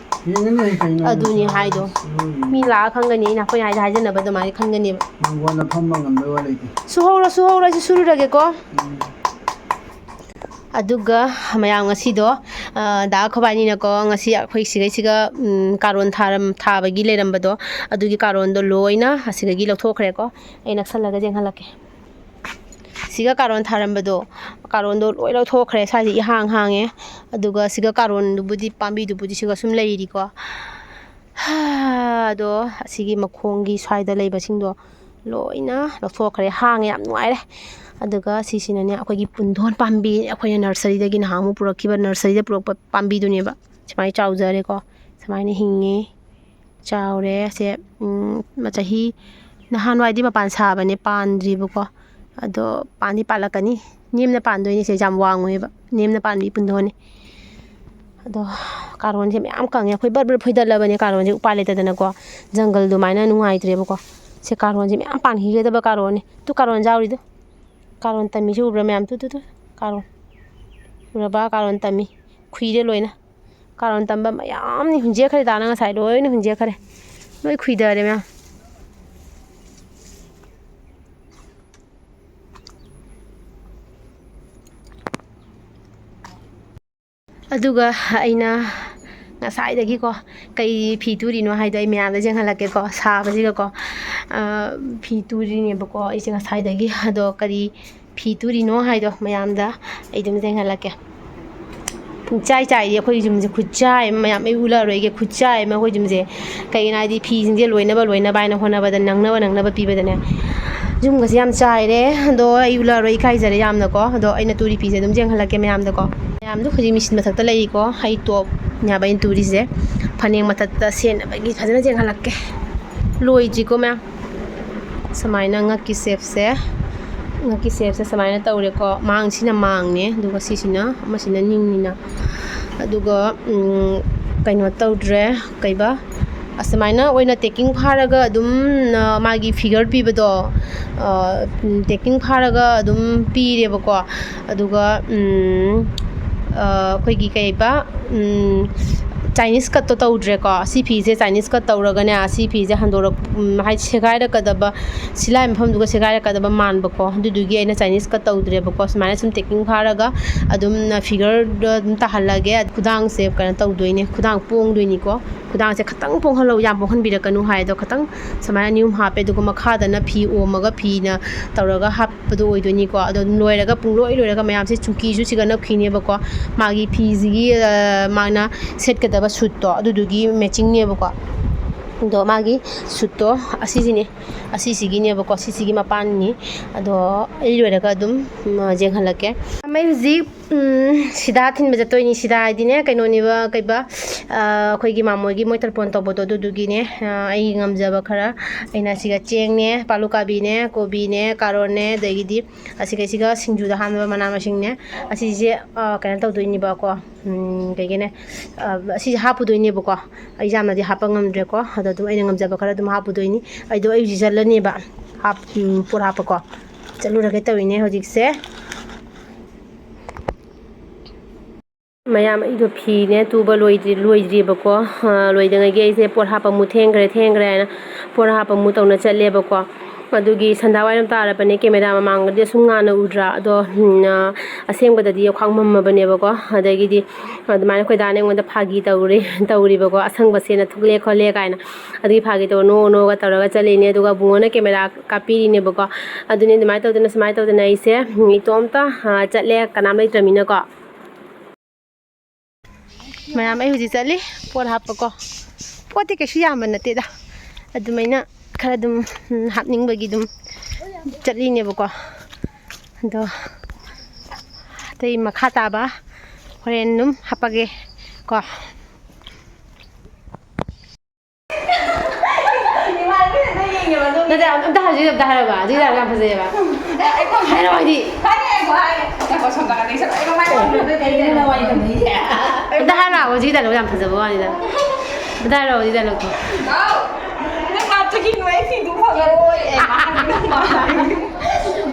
ꯌꯦꯡꯒꯅꯤ ꯑꯩ ꯀꯩꯅꯣ ꯑꯗꯨꯅꯤ ꯍꯥꯏꯁꯦ꯫ ꯍꯥꯏꯗꯣ꯫ ꯎꯝ꯫ ꯃꯤ ꯂꯥꯛꯑ ꯈꯪꯒꯅꯤ, ꯑꯩꯅ ꯑꯩꯈꯣꯏꯅ ꯍꯥꯏꯁꯦ ꯍꯥꯏꯖꯅꯕ ꯑꯗꯨꯃꯥꯏꯅ ꯈꯟꯒꯅꯦꯕ꯫ ꯃꯥꯡꯒꯣꯟꯗ ꯐꯝꯕ ꯉꯝꯗꯕ ꯋꯥ ꯂꯩꯇꯦ꯫ ꯁꯨꯍꯧꯔꯣ, ꯁꯨꯍꯧꯔꯣ, ꯑꯩꯁꯨ ꯁꯨꯔꯨꯔꯒꯦꯀꯣ꯫ ꯎꯝ꯫ ꯑꯗꯨꯒ ꯃꯌꯥꯝ ꯉꯁꯤꯗꯣ, ꯑ, ꯗꯥ ꯈꯣꯕꯥꯏꯅꯤꯅꯀꯣ, ꯉꯁꯤ ꯑꯩꯈꯣꯏ ꯁꯤꯒꯩꯁꯤꯒ, ꯎꯝ, ꯀꯥꯔꯣꯟ ꯊꯥꯔꯝ-, ꯊꯥꯕꯒꯤ ꯂꯩꯔꯝꯕꯗꯣ, ꯑꯗꯨꯒꯤ ꯀꯥꯔꯣꯟꯗꯣ ꯂꯣꯏꯅ ꯑꯁꯤꯗꯒꯤ ꯂꯧꯊꯣꯛꯈ꯭ꯔꯦꯀꯣ꯫ ꯑꯩ ꯅꯛꯁꯜꯂꯒ ꯌꯦꯡꯍꯜꯂꯛꯀꯦ꯫ ꯁꯤꯒ ꯀꯥꯔꯣꯟ ꯊꯥꯔꯝꯕꯗꯣ, ꯀꯥꯔꯣꯟꯗꯣ ꯂꯣꯏ ꯂꯧꯊꯣꯛꯈ꯭ꯔꯦ꯫ ꯁ꯭ꯋꯥꯏꯁꯦ ꯏꯍꯥꯡ ꯍꯥꯡꯉꯦ꯫ ꯑꯗꯨꯒ ꯁꯤꯒ ꯀꯥꯔꯣꯟꯗꯨꯕꯨꯗꯤ, ꯄꯥꯝꯕꯤꯗꯨꯕꯨꯗꯤ ꯁꯤꯒ ꯁꯨꯝ ꯂꯩꯔꯤꯀꯣ꯫ ꯑꯗꯣ ꯑꯁꯤꯒꯤ ꯃꯈꯣꯡꯒꯤ ꯁ꯭ꯋꯥꯏꯗ ꯂꯩꯕꯁꯤꯡꯗꯣ ꯂꯣꯏꯅ ꯂꯧꯊꯣꯛꯈ꯭ꯔꯦ꯫ ꯍꯥꯡꯉꯦ, ꯌꯥꯝ ꯅꯨꯡꯉꯥꯏꯔꯦ꯫ ꯑꯗꯨꯒ ꯁꯤꯁꯤꯅꯅꯦ, ꯑꯩꯈꯣꯏꯒꯤ ꯄꯨꯟꯗꯣꯟ ꯄꯥꯝꯕꯤ, ꯑꯩꯈꯣꯏꯅ nurseryꯗꯒꯤ ꯅꯍꯥꯟꯃꯨꯛ ꯄꯨꯔꯛꯈꯤꯕ, nurseryꯗ ꯄꯨꯔꯛꯄ ꯄꯥꯝꯕꯤꯗꯨꯅꯦꯕ꯫ ꯁꯨꯃꯥꯏꯅ ꯆꯥꯎꯖꯔꯦꯀꯣ꯫ ꯁꯨꯃꯥꯏꯅ ꯍꯤꯡꯉꯦ꯫ ꯆꯥꯎꯔꯦ꯫ ꯁꯦ, ꯎꯝ, ꯆꯍꯤ ꯅꯍꯥꯟꯋꯥꯏꯗꯤ ꯃꯄꯥꯟ ꯁꯥꯕꯅꯦ, ꯄꯥꯟꯗ꯭ꯔꯤꯕꯀꯣ꯫ ꯑꯗꯣ ꯄꯥꯟꯗꯤ ꯄꯥꯜꯂꯛꯀꯅꯤ꯫ ꯅꯦꯝꯅ ꯄꯥꯟꯗꯣꯏꯅꯦ ꯁꯦ, ꯌꯥꯝ ꯋꯥꯡꯉꯣꯏꯕ꯫ ꯅꯦꯝꯅ ꯄꯥꯟꯕꯤ ꯄꯨꯟꯗꯣꯟꯅꯦ꯫ ꯑꯗꯣ ꯀꯥꯔꯣꯟꯁꯦ ꯃꯌꯥꯝ ꯀꯪꯉꯦ꯫ ꯑꯩꯈꯣꯏ ꯕꯔ ꯕꯔ ꯐꯣꯏꯗꯠꯂꯕꯅꯦ ꯀꯥꯔꯣꯟꯁꯦ, ꯎꯄꯥꯏ ꯂꯩꯇꯗꯅꯀꯣ꯫ ꯖꯪꯒꯜ ꯑꯗꯨꯃꯥꯏꯅ ꯅꯨꯡꯉꯥꯏꯇ꯭ꯔꯦꯕꯀꯣ꯫ ꯁꯦ ꯀꯥꯔꯣꯟꯁꯦ ꯃꯌꯥꯝ ꯄꯥꯟꯈꯤꯒꯗꯕ ꯀꯥꯔꯣꯟꯅꯦ꯫ ꯇꯨ ꯀꯥꯔꯣꯟ ꯌꯥꯎꯔꯤꯗꯣ꯫ ꯀꯥꯔꯣꯟ ꯇꯝꯃꯤꯁꯦ ꯎꯕ꯭ꯔꯥ ꯃꯌꯥꯝ? ꯇꯨ, ꯇꯨ, ꯇꯨ꯫ ꯀꯥꯔꯣꯟ꯫ ꯎꯔꯕ? ꯀꯥꯔꯣꯟ ꯇꯝꯃꯤ꯫ ꯈꯨꯏꯔꯦ ꯂꯣꯏꯅ꯫ ꯀꯥꯔꯣꯟ ꯇꯝꯕ ꯃꯌꯥꯝꯅꯤ ꯍꯨꯟꯖꯦꯛꯈ꯭ꯔꯦ ꯗꯥꯅ ꯉꯁꯥꯏ꯫ ꯂꯣꯏꯅ ꯍꯨꯟꯖꯦꯛꯈ꯭ꯔꯦ꯫ ꯂꯣꯏ ꯈꯨꯏꯗꯔꯦ ꯃꯌꯥꯝ꯫ ꯑꯗꯨꯒ ꯑꯩꯅ ꯉꯁꯥꯏꯗꯒꯤꯀꯣ ꯀꯩ ꯐꯤ ꯇꯨꯔꯤꯅꯣ ꯍꯥꯏꯗꯣ ꯑꯩ ꯃꯌꯥꯝꯗ ꯌꯦꯡꯍꯜꯂꯛꯀꯦꯀꯣ, ꯁꯥꯕꯁꯤꯒꯀꯣ꯫ ꯑ, ꯐꯤ ꯇꯨꯔꯤꯅꯦꯕꯀꯣ ꯑꯩꯁꯦ ꯉꯁꯥꯏꯗꯒꯤ꯫ ꯑꯗꯣ ꯀꯔꯤ ꯐꯤ ꯇꯨꯔꯤꯅꯣ ꯍꯥꯏꯗꯣ ꯃꯌꯥꯝꯗ ꯑꯩ ꯑꯗꯨꯝ ꯌꯦꯡꯍꯜꯂꯛꯀꯦ꯫ ꯄꯨꯡꯆꯥꯏ ꯆꯥꯏꯔꯤ ꯑꯩꯈꯣꯏ ꯌꯨꯝꯁꯦ, ꯈꯨꯠꯆꯥꯏ ꯑꯃ ꯃꯌꯥꯝ, ꯑꯩ ꯎꯠꯂꯛꯑꯔꯣꯏꯒꯦ, ꯈꯨꯠꯆꯥꯏ ꯑꯃ ꯑꯩꯈꯣꯏ ꯌꯨꯝꯁꯦ꯫ ꯀꯩꯒꯤꯅꯣ ꯍꯥꯏꯗꯤ ꯐꯤꯁꯤꯡꯁꯦ ꯂꯣꯏꯅꯕ ꯂꯣꯏꯅꯕ ꯍꯥꯏꯅ ꯍꯣꯠꯅꯕꯗ ꯅꯪꯅꯕ ꯅꯪꯅꯕ ꯄꯤꯕꯗꯅꯦ ꯌꯨꯝꯒꯁꯦ ꯌꯥꯝ ꯆꯥꯏꯔꯦ꯫ ꯑꯗꯣ ꯑꯩ ꯎꯠꯂꯛꯑꯔꯣꯏ, ꯏꯀꯥꯏꯖꯔꯦ ꯌꯥꯝꯅꯀꯣ꯫ ꯑꯗꯣ ꯑꯩꯅ ꯇꯨꯔꯤ ꯐꯤꯁꯦ ꯑꯗꯨꯝ ꯌꯦꯡꯍꯜꯂꯛꯀꯦ ꯃꯌꯥꯝꯗꯀꯣ꯫ ꯃꯌꯥꯝꯗꯣ ꯍꯧꯖꯤꯛ ꯃꯦꯆꯤꯟ ꯃꯊꯛꯇ ꯂꯩꯔꯤꯀꯣ꯫ ꯑꯩ ꯇꯣꯞꯅꯦ ꯍꯥꯏꯕ ꯑꯩꯅ ꯇꯨꯔꯤꯁꯦ꯫ ꯐꯅꯦꯛ ꯃꯊꯛꯇ ꯁꯦꯠꯅꯕꯒꯤ ꯐꯖꯅ ꯌꯦꯡꯍꯜꯂꯛꯀꯦ꯫ ꯂꯣꯏꯗ꯭ꯔꯤꯀꯣ ꯃꯌꯥꯝ꯫ ꯁꯨꯃꯥꯏꯅ ꯉꯛꯀꯤ ꯁꯦꯞꯁꯦ, ꯉꯛꯀꯤ ꯁꯦꯞꯁꯦ ꯁꯨꯃꯥꯏꯅ ꯇꯧꯔꯦꯀꯣ꯫ ꯃꯥꯡꯁꯤꯅ ꯃꯥꯡꯅꯦ, ꯑꯗꯨꯒ ꯁꯤꯁꯤꯅ, ꯑꯃꯁꯤꯅ ꯅꯤꯡꯅꯤꯅ꯫ ꯑꯗꯨꯒ, ꯎꯝ, ꯀꯩꯅꯣ ꯇꯧꯗ꯭ꯔꯦ, ꯀꯩꯕ, ꯑꯁꯨꯃꯥꯏꯅ ꯑꯣꯏꯅ ꯇꯦꯛꯀꯤꯡ ꯐꯥꯔꯒ ꯑꯗꯨꯝ, ꯑ, ꯃꯥꯒꯤ ꯐꯤꯒꯔ ꯄꯤꯕꯗꯣ, ꯑ, ꯎꯝ, ꯇꯦꯛꯀꯤꯡ ꯐꯥꯔꯒ ꯑꯗꯨꯝ ꯄꯤꯔꯦꯕꯀꯣ꯫ ꯑꯗꯨꯒ, ꯎꯝ, ꯑ, ꯑꯩꯈꯣꯏꯒꯤ ꯀꯩꯕ, ꯎꯝ, ꯆꯥꯏꯅꯤꯁ ꯀꯠꯇꯣ ꯇꯧꯗ꯭ꯔꯦꯀꯣ꯫ ꯁꯤ ꯐꯤꯁꯦ ꯆꯥꯏꯅꯤꯁ ꯀꯠ ꯇꯧꯔꯒꯅꯦ, ꯁꯤ ꯐꯤꯁꯦ ꯍꯟꯗꯣꯔꯛ-, ꯎꯝ, ꯍꯥꯏꯗꯤ ꯁꯦꯒꯥꯏꯔꯛꯀꯗꯕ, ꯁꯤꯂꯥꯏ ꯃꯐꯝꯗꯨꯒ ꯁꯦꯒꯥꯏꯔꯛꯀꯗꯕ ꯃꯥꯟꯕꯀꯣ꯫ ꯑꯗꯨꯗꯨꯒꯤ ꯑꯩꯅ ꯆꯥꯏꯅꯤꯁ ꯀꯠ ꯇꯧꯗ꯭ꯔꯦꯕꯀꯣ꯫ ꯁꯨꯃꯥꯏꯅ ꯁꯨꯝ ꯇꯦꯛꯀꯤꯡ ꯐꯥꯔꯒ ꯑꯗꯨꯝ ꯐꯤꯒꯔꯗꯣ ꯑꯗꯨꯝ ꯇꯥꯍꯜꯂꯒꯦ꯫ ꯈꯨꯗꯥꯡꯁꯦ ꯀꯩꯅꯣ ꯇꯧꯗꯣꯏꯅꯦ, ꯈꯨꯗꯥꯡ ꯄꯣꯡꯗꯣꯏꯅꯤꯀꯣ꯫ ꯈꯨꯗꯥꯡꯁꯦ ꯈꯇꯪ ꯄꯣꯡꯍꯜꯂꯧ, ꯌꯥꯝ ꯄꯣꯡꯍꯟꯕꯤꯔꯛꯀꯅꯨ ꯍꯥꯏ꯫ ꯑꯗꯣ ꯈꯇꯪ ꯁꯨꯃꯥꯏꯅ ꯑꯅꯤ ꯑꯍꯨꯝ ꯍꯥꯞꯄꯦ, ꯑꯗꯨꯒ ꯃꯈꯥꯗꯅ ꯐꯤ ꯑꯣꯝꯃꯒ ꯐꯤꯅ ꯇꯧꯔꯒ ꯍꯥꯞꯄꯗꯣ ꯑꯣꯏꯗꯣꯏꯅꯤꯀꯣ꯫ ꯑꯗꯣ ꯑꯗꯨꯝ ꯂꯣꯏꯔꯒ, ꯄꯨꯡꯂꯣꯏ ꯂꯣꯏꯔꯒ ꯃꯌꯥꯝꯁꯦ ꯆꯨꯝꯀꯤꯁꯨ ꯁꯤꯒ ꯅꯞꯈꯤꯅꯦꯕꯀꯣ꯫ ꯃꯥꯒꯤ ꯐꯤꯁꯤꯒꯤ, ꯑ, ꯃꯥꯅ ꯁꯦꯠꯀꯗꯕ ꯁꯨꯠꯇꯣ ꯑꯗꯨꯗꯨꯒꯤ ꯃꯦꯆꯤꯡꯅꯦꯕꯀꯣ꯫ ꯑꯗꯣ ꯃꯥꯒꯤ ꯁꯨꯠꯇꯣ ꯑꯁꯤꯁꯤꯅꯦ, ꯑꯁꯤꯁꯤꯒꯤꯅꯦꯕꯀꯣ, ꯁꯤꯁꯤꯒꯤ ꯃꯄꯥꯟꯅꯤ꯫ ꯑꯗꯣ ꯑꯩ ꯂꯣꯏꯔꯒ ꯑꯗꯨꯝ, ꯎꯝ, ꯌꯦꯡꯍꯜꯂꯛꯀꯦ꯫ ꯑꯩ ꯍꯧꯖꯤꯛ, ꯎꯝ, ꯁꯤꯗꯥ ꯊꯤꯟꯕ ꯆꯠꯇꯣꯏꯅꯤ꯫ ꯁꯤꯗꯥ ꯍꯥꯏꯗꯤꯅꯦ, ꯀꯩꯅꯣꯅꯦꯕ, ꯀꯩꯕ, ꯑ, ꯑꯩꯈꯣꯏꯒꯤ ꯃꯥꯃꯣꯒꯤ ꯃꯣꯏ ꯇꯔꯄꯣꯟ ꯇꯧꯕꯗꯣ, ꯑꯗꯨꯗꯨꯒꯤꯅꯦ꯫ ꯑ, ꯑꯩꯒꯤ ꯉꯝꯖꯕ ꯈꯔ ꯑꯩꯅ ꯁꯤꯒ ꯆꯦꯡꯅꯦ, ꯄꯥꯂꯨ ꯀꯥꯕꯤꯅꯦ, ꯀꯣꯕꯤꯅꯦ, ꯀꯥꯔꯣꯠꯅꯦ, ꯑꯗꯒꯤꯗꯤ ꯑꯁꯤꯈꯩꯁꯤꯒ ꯁꯤꯡꯖꯨꯗ ꯍꯥꯞꯅꯕ ꯃꯅꯥ ꯃꯁꯤꯡꯅꯦ꯫ ꯑꯁꯤꯁꯦ, ꯑ, ꯀꯩꯅꯣ ꯇꯧꯗꯣꯏꯅꯦꯕꯀꯣ, ꯎꯝ, ꯀꯩꯒꯤꯅꯦ, ꯑ, ꯑꯁꯤꯁꯦ ꯍꯥꯞꯄꯨꯗꯣꯏꯅꯦꯕꯀꯣ꯫ ꯑꯩ ꯌꯥꯝꯅꯗꯤ ꯍꯥꯞꯄ ꯉꯝꯗ꯭ꯔꯦꯀꯣ, ꯑꯗꯣ ꯑꯗꯨꯝ ꯑꯩꯅ ꯉꯝꯖꯕ ꯈꯔ ꯑꯗꯨꯝ ꯍꯥꯞꯄꯨꯗꯣꯏꯅꯤ꯫ ꯑꯩꯗꯣ ꯑꯩ ꯍꯧꯖꯤꯛ ꯆꯠꯂꯅꯦꯕ, ꯍꯥꯞ-, ꯎꯝ, ꯄꯣꯠ ꯍꯥꯞꯄꯀꯣ꯫ ꯆꯠꯂꯨꯔꯒꯦ ꯇꯧꯔꯤꯅꯦ ꯍꯧꯖꯤꯛꯁꯦ꯫ ꯃꯌꯥꯝ, ꯑꯩꯗꯣ ꯐꯤꯅꯦ ꯇꯨꯕ ꯂꯣꯏꯗ꯭ꯔꯤ-, ꯂꯣꯏꯗ꯭ꯔꯤꯕꯀꯣ꯫ ꯑ, ꯂꯣꯏꯗꯉꯩꯒꯤ ꯑꯩꯁꯦ ꯄꯣꯠ ꯍꯥꯞꯄ ꯑꯃꯨꯛ ꯊꯦꯡꯈ꯭ꯔꯦ, ꯊꯦꯡꯈ꯭ꯔꯦ ꯍꯥꯏꯅ ꯄꯣꯠ ꯍꯥꯞꯄ ꯑꯃꯨꯛ ꯇꯧꯅ ꯆꯠꯂꯦꯕꯀꯣ꯫ ꯑꯗꯨꯒꯤ ꯁꯟꯗꯥ ꯋꯥꯏꯔꯝ ꯇꯥꯔꯕꯅꯦ, ꯀꯦꯃꯦꯔꯥ ꯃꯃꯥꯡꯗꯗꯤ ꯑꯁꯨꯝ ꯉꯥꯟꯅ ꯎꯗ꯭ꯔꯥ? ꯑꯗꯣ, ꯎꯝ, ꯑ, ꯑꯁꯦꯡꯕꯗꯗꯤ ꯌꯥꯈꯥꯡ ꯃꯝꯃꯕꯅꯦꯕꯀꯣ꯫ ꯑꯗꯒꯤꯗꯤ ꯑꯗꯨꯃꯥꯏꯅ ꯑꯩꯈꯣꯏ ꯗꯥꯅ ꯑꯩꯉꯣꯟꯗ ꯐꯥꯒꯤ ꯇꯧꯔꯤ-, ꯇꯧꯔꯤꯕꯀꯣ, "ꯑꯁꯪꯕ ꯁꯦꯠꯅ ꯊꯣꯛꯂꯛꯑꯦ ꯈꯣꯠꯂꯦ" ꯀꯥꯏꯅ꯫ ꯑꯗꯨꯒꯤ ꯐꯥꯒꯤ ꯇꯧꯔ ꯅꯣꯛ ꯅꯣꯛꯑꯒ ꯇꯧꯔꯒ ꯆꯠꯂꯤꯅꯦ꯫ ꯑꯗꯨꯒ ꯕꯨꯡꯉꯣꯅ ꯀꯦꯃꯦꯔꯥ ꯀꯥꯞꯄꯤꯔꯤꯅꯦꯕꯀꯣ꯫ ꯑꯗꯨꯅꯦ ꯑꯗꯨꯃꯥꯏꯅ ꯇꯧꯗꯅ, ꯁꯨꯃꯥꯏꯅ ꯇꯧꯗꯅ ꯑꯩꯁꯦ, ꯎꯝ, ꯏꯇꯣꯝꯇ, ꯑ, ꯆꯠꯂꯦ, ꯀꯅꯥꯝ ꯂꯩꯇ꯭ꯔꯃꯤꯅꯀꯣ꯫ ꯃꯌꯥꯝ, ꯑꯩ ꯍꯧꯖꯤꯛ ꯆꯠꯂꯤ ꯄꯣꯠ ꯍꯥꯞꯄꯀꯣ꯫ ꯄꯣꯠꯇꯤ ꯀꯩꯁꯨ ꯌꯥꯝꯕ ꯅꯠꯇꯦꯗ, ꯑꯗꯨꯃꯥꯏꯅ ꯈꯔ ꯑꯗꯨꯝ, ꯎꯝ, ꯍꯥꯞꯅꯤꯡꯕꯒꯤ ꯑꯗꯨꯝ ꯆꯠꯂꯤꯅꯦꯕꯀꯣ꯫ ꯑꯗꯣ ꯑꯇꯩ ꯃꯈꯥ ꯇꯥꯕ ꯍꯣꯔꯦꯟ ꯑꯗꯨꯝ ꯍꯥꯞꯄꯒꯦ ꯀꯣ꯫ ꯅꯠꯇꯦ, ꯑꯝꯇ ꯍꯧꯖꯤꯛ ꯑꯝꯇ ꯍꯥꯏꯔꯕ, ꯍꯧꯖꯤꯛ ꯌꯥꯝ ꯐꯖꯩꯌꯦꯕ꯫ ꯍꯥꯏꯔꯣ ꯍꯥꯏꯗꯤ꯫ ꯑꯝꯇ ꯍꯥꯏꯔꯣ, ꯍꯧꯖꯤꯛ ꯗꯥꯏꯂꯣꯛ ꯌꯥꯝ ꯐꯖꯕ ꯋꯥꯅꯤꯗ꯫ ꯑꯝꯇ ꯍꯥꯏꯔꯣ, ꯍꯧꯖꯤꯛ ꯗꯥꯏꯂꯣꯛꯇꯣ꯫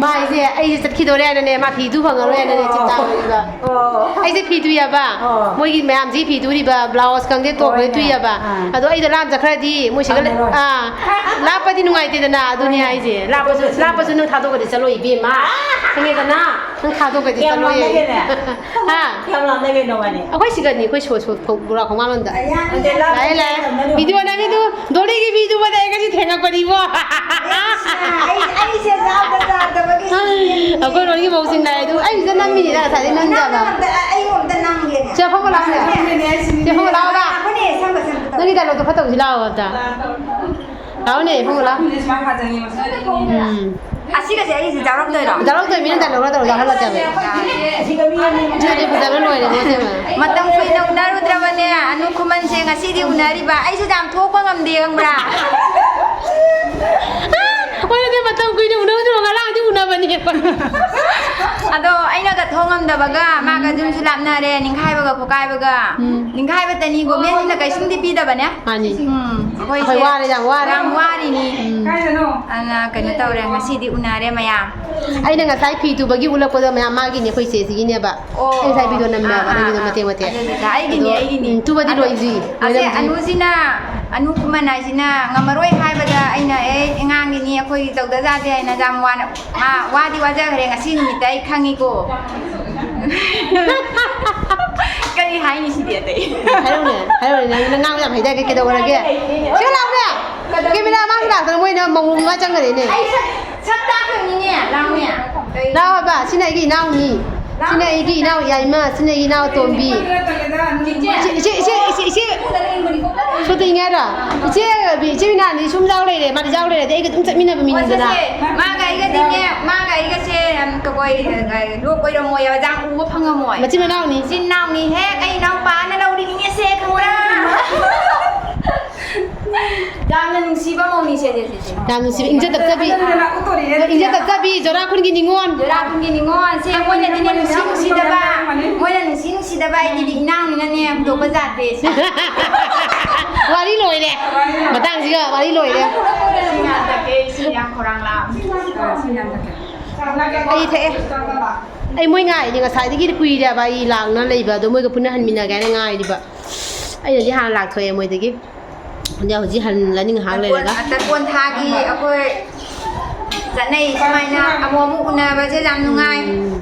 ꯃꯥ ꯍꯥꯏꯁꯦ, ꯑꯩꯁꯦ ꯆꯠꯈꯤꯗꯣꯔꯦ ꯍꯥꯏꯅꯅꯦ, ꯃꯥ ꯐꯤ ꯇꯨ ꯐꯪꯉꯔꯣꯏ ꯍꯥꯏꯅꯅꯦ, ꯆꯤꯟ ꯆꯥꯡ ꯑꯣꯏꯔꯤꯕ꯫ ꯑꯣ꯫ ꯑꯩꯁꯦ ꯐꯤ ꯇꯨꯏꯌꯦꯕ꯫ ꯑꯣ꯫ ꯃꯣꯏꯒꯤ ꯃꯌꯥꯝꯁꯤ ꯐꯤ ꯇꯨꯔꯤꯕ, ꯕ꯭ꯂꯥꯎꯁ ꯈꯪꯗꯦ, ꯇꯣꯞ ꯈꯪꯗꯦ, ꯍꯣꯏꯅꯦ꯫ ꯇꯨꯏꯌꯦꯕ꯫ ꯑꯥ꯫ ꯑꯗꯣ ꯑꯩꯗꯣ ꯂꯥꯝ ꯆꯠꯈ꯭ꯔꯗꯤ ꯃꯣꯏ ꯁꯤꯒ ꯂꯩ-, ꯂꯥꯝꯃꯔꯣꯏ꯫ ꯑꯥ꯫ ꯂꯥꯞꯄꯗꯤ ꯅꯨꯡꯉꯥꯏꯇꯦꯗꯅ, ꯑꯗꯨꯅꯦ ꯍꯣꯏꯅꯦ꯫ ꯍꯥꯏꯁꯦ꯫ ꯂꯥꯞꯄꯁꯨ, ꯂꯥꯞꯄꯁꯨ ꯅꯪ ꯊꯥꯗꯣꯛꯀꯗꯤ ꯆꯠꯂꯣ ꯏꯕꯦꯝꯃ꯫ ꯈꯪꯉꯦꯗꯅ? ꯅꯪ ꯊꯥꯗꯣꯛꯀꯗꯤ ꯀꯌꯥꯝ ꯆꯠꯂꯣꯌꯦ꯫ ꯂꯥꯞꯅꯒꯦꯅꯦ? ꯍꯥ? ꯀꯌꯥꯝ ꯂꯥꯞꯅꯒꯦ ꯅꯕꯥꯅꯤ? ꯑꯩꯈꯣꯏ ꯁꯤꯒꯅꯤ, ꯑꯩꯈꯣꯏ ꯁꯣ-, ꯁꯣ-, ꯕꯣꯔꯥ ꯈꯣꯡꯕꯥꯟ ꯂꯣꯝꯗ꯫ ꯑꯌꯥ, ꯂꯥꯛꯑꯦ, ꯂꯥꯛꯑꯦ꯫ ꯚꯤꯗꯤꯑꯣ ꯅꯝꯃꯤꯗꯨ, ꯗꯣꯂꯤꯒꯤ ꯚꯤꯗꯤꯑꯣꯗ ꯑꯩ ꯉꯁꯤ ꯊꯦꯡꯉꯛꯄꯅꯤꯕꯣ꯫ ꯑꯩ, ꯑꯩꯁꯦ ꯂꯥꯞꯅ ꯇꯥꯗꯕꯒꯤ ꯑꯩꯈꯣꯏ ꯔꯣꯟꯒꯤ ꯃꯧꯁꯤꯡ ꯂꯥꯛꯑꯦ ꯑꯗꯨ ꯑꯩ ꯁꯤꯗ ꯅꯝꯃꯤꯅꯤꯗ ꯉꯁꯥꯏꯗꯩ ꯅꯝꯗꯕ꯫ ꯑꯝꯇ, ꯑꯩ ꯑꯝꯇ ꯅꯝꯒꯦꯅꯦ꯫ ꯁꯦ, ꯐꯝꯃꯣ ꯂꯥꯛꯑꯣꯅꯦ꯫ ꯅꯝꯒꯦꯅꯦ, ꯑꯩꯁꯨ ꯁꯦ, ꯐꯝꯃꯣ ꯂꯥꯛꯑꯣꯕ꯫ ꯂꯥꯛꯄꯅꯦ, ꯁꯝꯕ ꯁꯝꯕ ꯇꯧ꯫ ꯅꯪꯒꯤ ꯗꯥꯏꯂꯣꯛꯇꯣ ꯐꯠꯇꯕꯁꯤ ꯂꯥꯛꯑꯣ ꯑꯝꯇ꯫ ꯂꯥꯛꯑꯣꯅꯦ, ꯏꯕꯨꯡꯉꯣ, ꯂꯥꯛꯑꯣ꯫ ꯎꯝ꯫ ꯑꯁꯤꯒꯁꯦ ꯑꯩꯒꯤꯁꯦ ꯌꯥꯎꯔꯝꯗꯣꯏꯔꯣ? ꯌꯥꯎꯔꯝꯗꯣꯏ ꯃꯤꯅ ꯗꯥꯏꯂꯣꯛ ꯇꯧꯔ ꯌꯥꯎꯍꯜꯂꯛꯀꯦꯕ꯫ ꯑꯗꯨꯗꯤ ꯐꯖꯕ ꯂꯣꯏꯔꯦ, ꯃꯣꯏꯁꯦ꯫ ꯃꯇꯝ ꯀꯨꯏꯅ ꯎꯅꯔꯨꯗ꯭ꯔꯕꯅꯦ ꯑꯅꯨ ꯈꯨꯃꯟꯁꯦ ꯉꯁꯤꯗꯤ ꯎꯅꯔꯤꯕ꯫ ꯑꯩꯁꯨ ꯌꯥꯝ ꯊꯣꯛꯄ ꯉꯝꯗꯦ, ꯈꯪꯕ꯭ꯔꯥ? ꯍꯣꯏꯅꯦ, ꯃꯇꯝ ꯀꯨꯏꯅ ꯎꯅꯔꯨꯗ꯭ꯔꯕ, ꯉꯔꯥꯡꯗꯤ ꯎꯅꯕꯅꯦ꯫ ꯑꯗꯣ ꯑꯩꯅꯒ ꯊꯣꯛꯉꯝꯗꯕꯒ, ꯃꯥꯒ ꯌꯨꯝꯁꯨ ꯂꯥꯞꯅꯔꯦ, ꯅꯤꯡꯈꯥꯏꯕꯒ ꯈꯣꯀꯥꯏꯕꯒ꯫ ꯎꯝ꯫ ꯅꯤꯡꯈꯥꯏꯕꯇꯅꯤ, ꯒꯣꯔꯃꯦꯟꯁꯤꯅ ꯀꯩꯁꯨꯝꯗꯤ ꯄꯤꯗꯕꯅꯦ꯫ ꯃꯥꯅꯤ꯫ ꯎꯝ, ꯑꯩꯈꯣꯏꯁꯦ ꯑꯩꯈꯣꯏ ꯋꯥꯔꯦ, ꯌꯥꯝ ꯋꯥꯔꯦ꯫ ꯌꯥꯝ ꯋꯥꯔꯤꯅꯤ꯫ ꯎꯝ꯫ ꯑꯗꯨꯅ ꯀꯩꯅꯣ ꯇꯧꯔꯦ, ꯉꯁꯤꯗꯤ ꯎꯅꯔꯦ ꯃꯌꯥꯝ꯫ ꯑꯩꯅ ꯉꯁꯥꯏ ꯐꯤ ꯇꯨꯕꯒꯤ ꯎꯠꯂꯛꯄꯗꯣ ꯃꯌꯥꯝ ꯃꯥꯒꯤꯅꯦ, ꯑꯩꯈꯣꯏ ꯆꯦꯁꯤꯒꯤꯅꯦꯕ꯫ ꯑꯣ, ꯑꯩ ꯉꯁꯥꯏ ꯚꯤꯗꯤꯑꯣ ꯅꯝꯃꯦꯕ, ꯑꯥ, ꯅꯪꯒꯤꯗꯣ ꯑꯥ, ꯃꯇꯦꯛ ꯃꯇꯦꯛ꯫ ꯑꯗꯨꯗꯨꯗ ꯑꯩꯒꯤꯅꯤ, ꯑꯗꯣ, ꯑꯩꯒꯤꯅꯤ꯫ ꯎꯝ, ꯇꯨꯕꯗꯤ ꯑꯗꯣ, ꯂꯣꯏꯗ꯭ꯔꯤ, ꯑꯁꯦ ꯂꯣꯏꯔꯝꯗ꯭ꯔꯤ꯫ ꯑꯅꯨꯁꯤꯅ, ꯑꯅꯨ ꯈꯨꯃꯟ ꯍꯥꯏꯁꯤꯅ ꯉꯝꯃꯔꯣꯏ ꯍꯥꯏꯕꯗ ꯑꯩꯅ, "ꯑꯦ, ꯑꯉꯥꯡꯒꯤꯅꯤ, ꯑꯩꯈꯣꯏ ꯇꯧꯗ ꯌꯥꯗꯦ" ꯍꯥꯏꯅ ꯌꯥꯝ ꯋꯥꯅ, ꯃꯥ ꯋꯥꯗꯤ ꯋꯥꯖꯈ꯭ꯔꯦ ꯉꯁꯤ ꯅꯨꯃꯤꯠꯇ, ꯑꯩ ꯈꯪꯉꯤꯀꯣ꯫ ꯀꯔꯤ ꯍꯥꯏꯅꯤ ꯁꯤꯗꯤ ꯑꯇꯩ? ꯍꯥꯏꯔꯛꯎꯅꯦ, ꯍꯥꯏꯔꯛꯎꯅꯦ, ꯅꯪ, ꯅꯪ ꯉꯥꯡꯕ ꯌꯥꯝ ꯍꯩꯗꯥꯏꯒꯦ, ꯀꯩꯗꯧꯔꯒꯦ? ꯁꯤꯗ ꯂꯥꯛꯎꯅꯦ꯫ ꯀꯦꯃꯦꯔꯥ ꯃꯥꯡꯗ ꯂꯥꯛꯇꯅ ꯃꯣꯏꯅ ꯃꯧ ꯃꯉꯥ ꯆꯪꯈ꯭ꯔꯦꯅꯦ꯫ ꯑꯩ ꯁꯛ, ꯁꯛ ꯇꯥꯛꯇꯣꯏꯅꯤꯅꯦ, ꯂꯥꯎꯅꯦ꯫ ꯀꯩ? ꯂꯥꯎ ꯍꯥꯏꯕ, ꯁꯤꯅ ꯑꯩꯒꯤ ꯏꯅꯥꯎꯅꯤ꯫ ꯁꯤꯅ ꯑꯩꯒꯤ ꯏꯅꯥꯎ ꯌꯥꯏꯃ, ꯁꯤꯅ ꯑꯩꯒꯤ ꯏꯅꯥꯎ ꯑꯇꯣꯝꯕꯤ꯫ ꯏꯆꯦ, ꯏꯆꯦ, ꯏꯆꯦ, ꯏꯆꯦ, ꯏꯆꯦ, ꯏꯆꯦ꯫ ꯁꯨꯇꯤꯡ ꯍꯥꯏꯔꯣ? ꯏꯆꯦ, ꯏꯆꯦ ꯕꯤꯅꯥꯅꯤ ꯁꯨꯝ ꯌꯥꯎ ꯂꯩꯔꯦ, ꯃꯥꯗꯤ ꯌꯥꯎ ꯂꯩꯔꯗꯤ ꯑꯩꯒ ꯑꯗꯨꯝ ꯆꯠꯃꯤꯟꯅꯕ ꯃꯤꯅꯤꯗꯅ꯫ ꯍꯣꯏ, ꯆꯠꯁꯦ꯫ ꯃꯥꯒ ꯑꯩꯒꯗꯤꯅꯦ, ꯃꯥꯒ ꯑꯩꯒꯁꯦ ꯌꯥꯝ ꯀꯕꯣꯏ, ꯂꯣꯛ ꯑꯣꯏꯔꯝꯃꯣꯏ, ꯌꯥꯝ ꯎꯕ ꯐꯪꯉꯝꯃꯣꯏ꯫ ꯃꯆꯤꯟ ꯃꯅꯥꯎꯅꯤ꯫ ꯃꯆꯤꯟ ꯃꯅꯥꯎꯅꯤ꯫ ꯍꯦꯛ ꯑꯩ ꯏꯅꯥꯎꯄꯥꯅ ꯂꯧꯔꯤꯅꯤꯅꯦꯁꯦ, ꯈꯪꯕ꯭ꯔꯥ? ꯌꯥꯝꯅ ꯅꯨꯡꯁꯤꯕ ꯃꯧꯅꯤꯁꯦ, ꯁꯦ, ꯁꯦ, ꯁꯦ꯫ ꯌꯥꯝ ꯅꯨꯡꯁꯤꯕ, ꯏꯪꯖ ꯇꯞꯆꯕꯤ꯫ ꯏꯪꯖ ꯇꯞꯆꯕꯤ, ꯖꯣꯔꯥꯈꯨꯟꯒꯤ ꯅꯤꯉꯣꯜ꯫ ꯖꯣꯔꯥꯈꯨꯟꯒꯤ ꯅꯤꯉꯣꯜ꯫ ꯁꯦ, ꯃꯣꯏꯅꯗꯤꯅꯦ ꯅꯨꯡꯁꯤ ꯅꯨꯡꯁꯤꯗꯕ, ꯃꯣꯏꯅ ꯅꯨꯡꯁꯤ ꯅꯨꯡꯁꯤꯗꯕ ꯑꯩꯒꯤꯗꯤ ꯏꯅꯥꯎꯅꯤꯅꯅꯦ ꯍꯨꯟꯗꯣꯛꯄ ꯌꯥꯗꯦ, ꯁꯦ꯫ ꯋꯥꯔꯤ ꯂꯣꯏꯔꯦ꯫ ꯃꯇꯥꯡꯁꯤꯒ ꯋꯥꯔꯤ ꯂꯣꯏꯔꯦ꯫ ꯁꯤ ꯉꯥꯛꯇ ꯀꯦ, ꯁꯤ ꯌꯥꯝ ꯈꯧꯔꯥꯡ ꯂꯥꯡ꯫ ꯑꯩ ꯊꯛꯑꯦ꯫ ꯑꯩ ꯃꯣꯏ ꯉꯥꯏꯔꯤꯅꯦ, ꯉꯁꯥꯏꯗꯒꯤ ꯀꯨꯏꯔꯦꯕ ꯑꯩ ꯂꯥꯛꯅ ꯂꯩꯕ, ꯑꯗꯣ ꯃꯣꯏꯒ ꯄꯨꯟꯅ ꯍꯟꯃꯤꯟꯅꯒꯦ ꯍꯥꯏꯅ ꯉꯥꯏꯔꯤꯕ꯫ ꯑꯩꯅꯗꯤ ꯍꯥꯟꯅ ꯂꯥꯛꯊꯣꯛꯑꯦ ꯃꯣꯏꯗꯒꯤ꯫ ꯑꯗꯨ ꯍꯧꯖꯤꯛ ꯍꯜꯂꯅꯤ ꯉꯥꯏꯍꯥꯛ ꯂꯩꯔꯒ꯫ ꯇꯔꯄꯣꯟ, ꯇꯔꯄꯣꯟ ꯊꯥꯒꯤ ꯑꯩꯈꯣꯏ ꯆꯠꯅꯩ ꯁꯨꯃꯥꯏꯅ ꯑꯃꯨꯛ ꯑꯃꯨꯛ ꯎꯅꯕꯁꯦ ꯌꯥꯝ ꯅꯨꯡꯉꯥꯏ꯫ ꯎꯝ꯫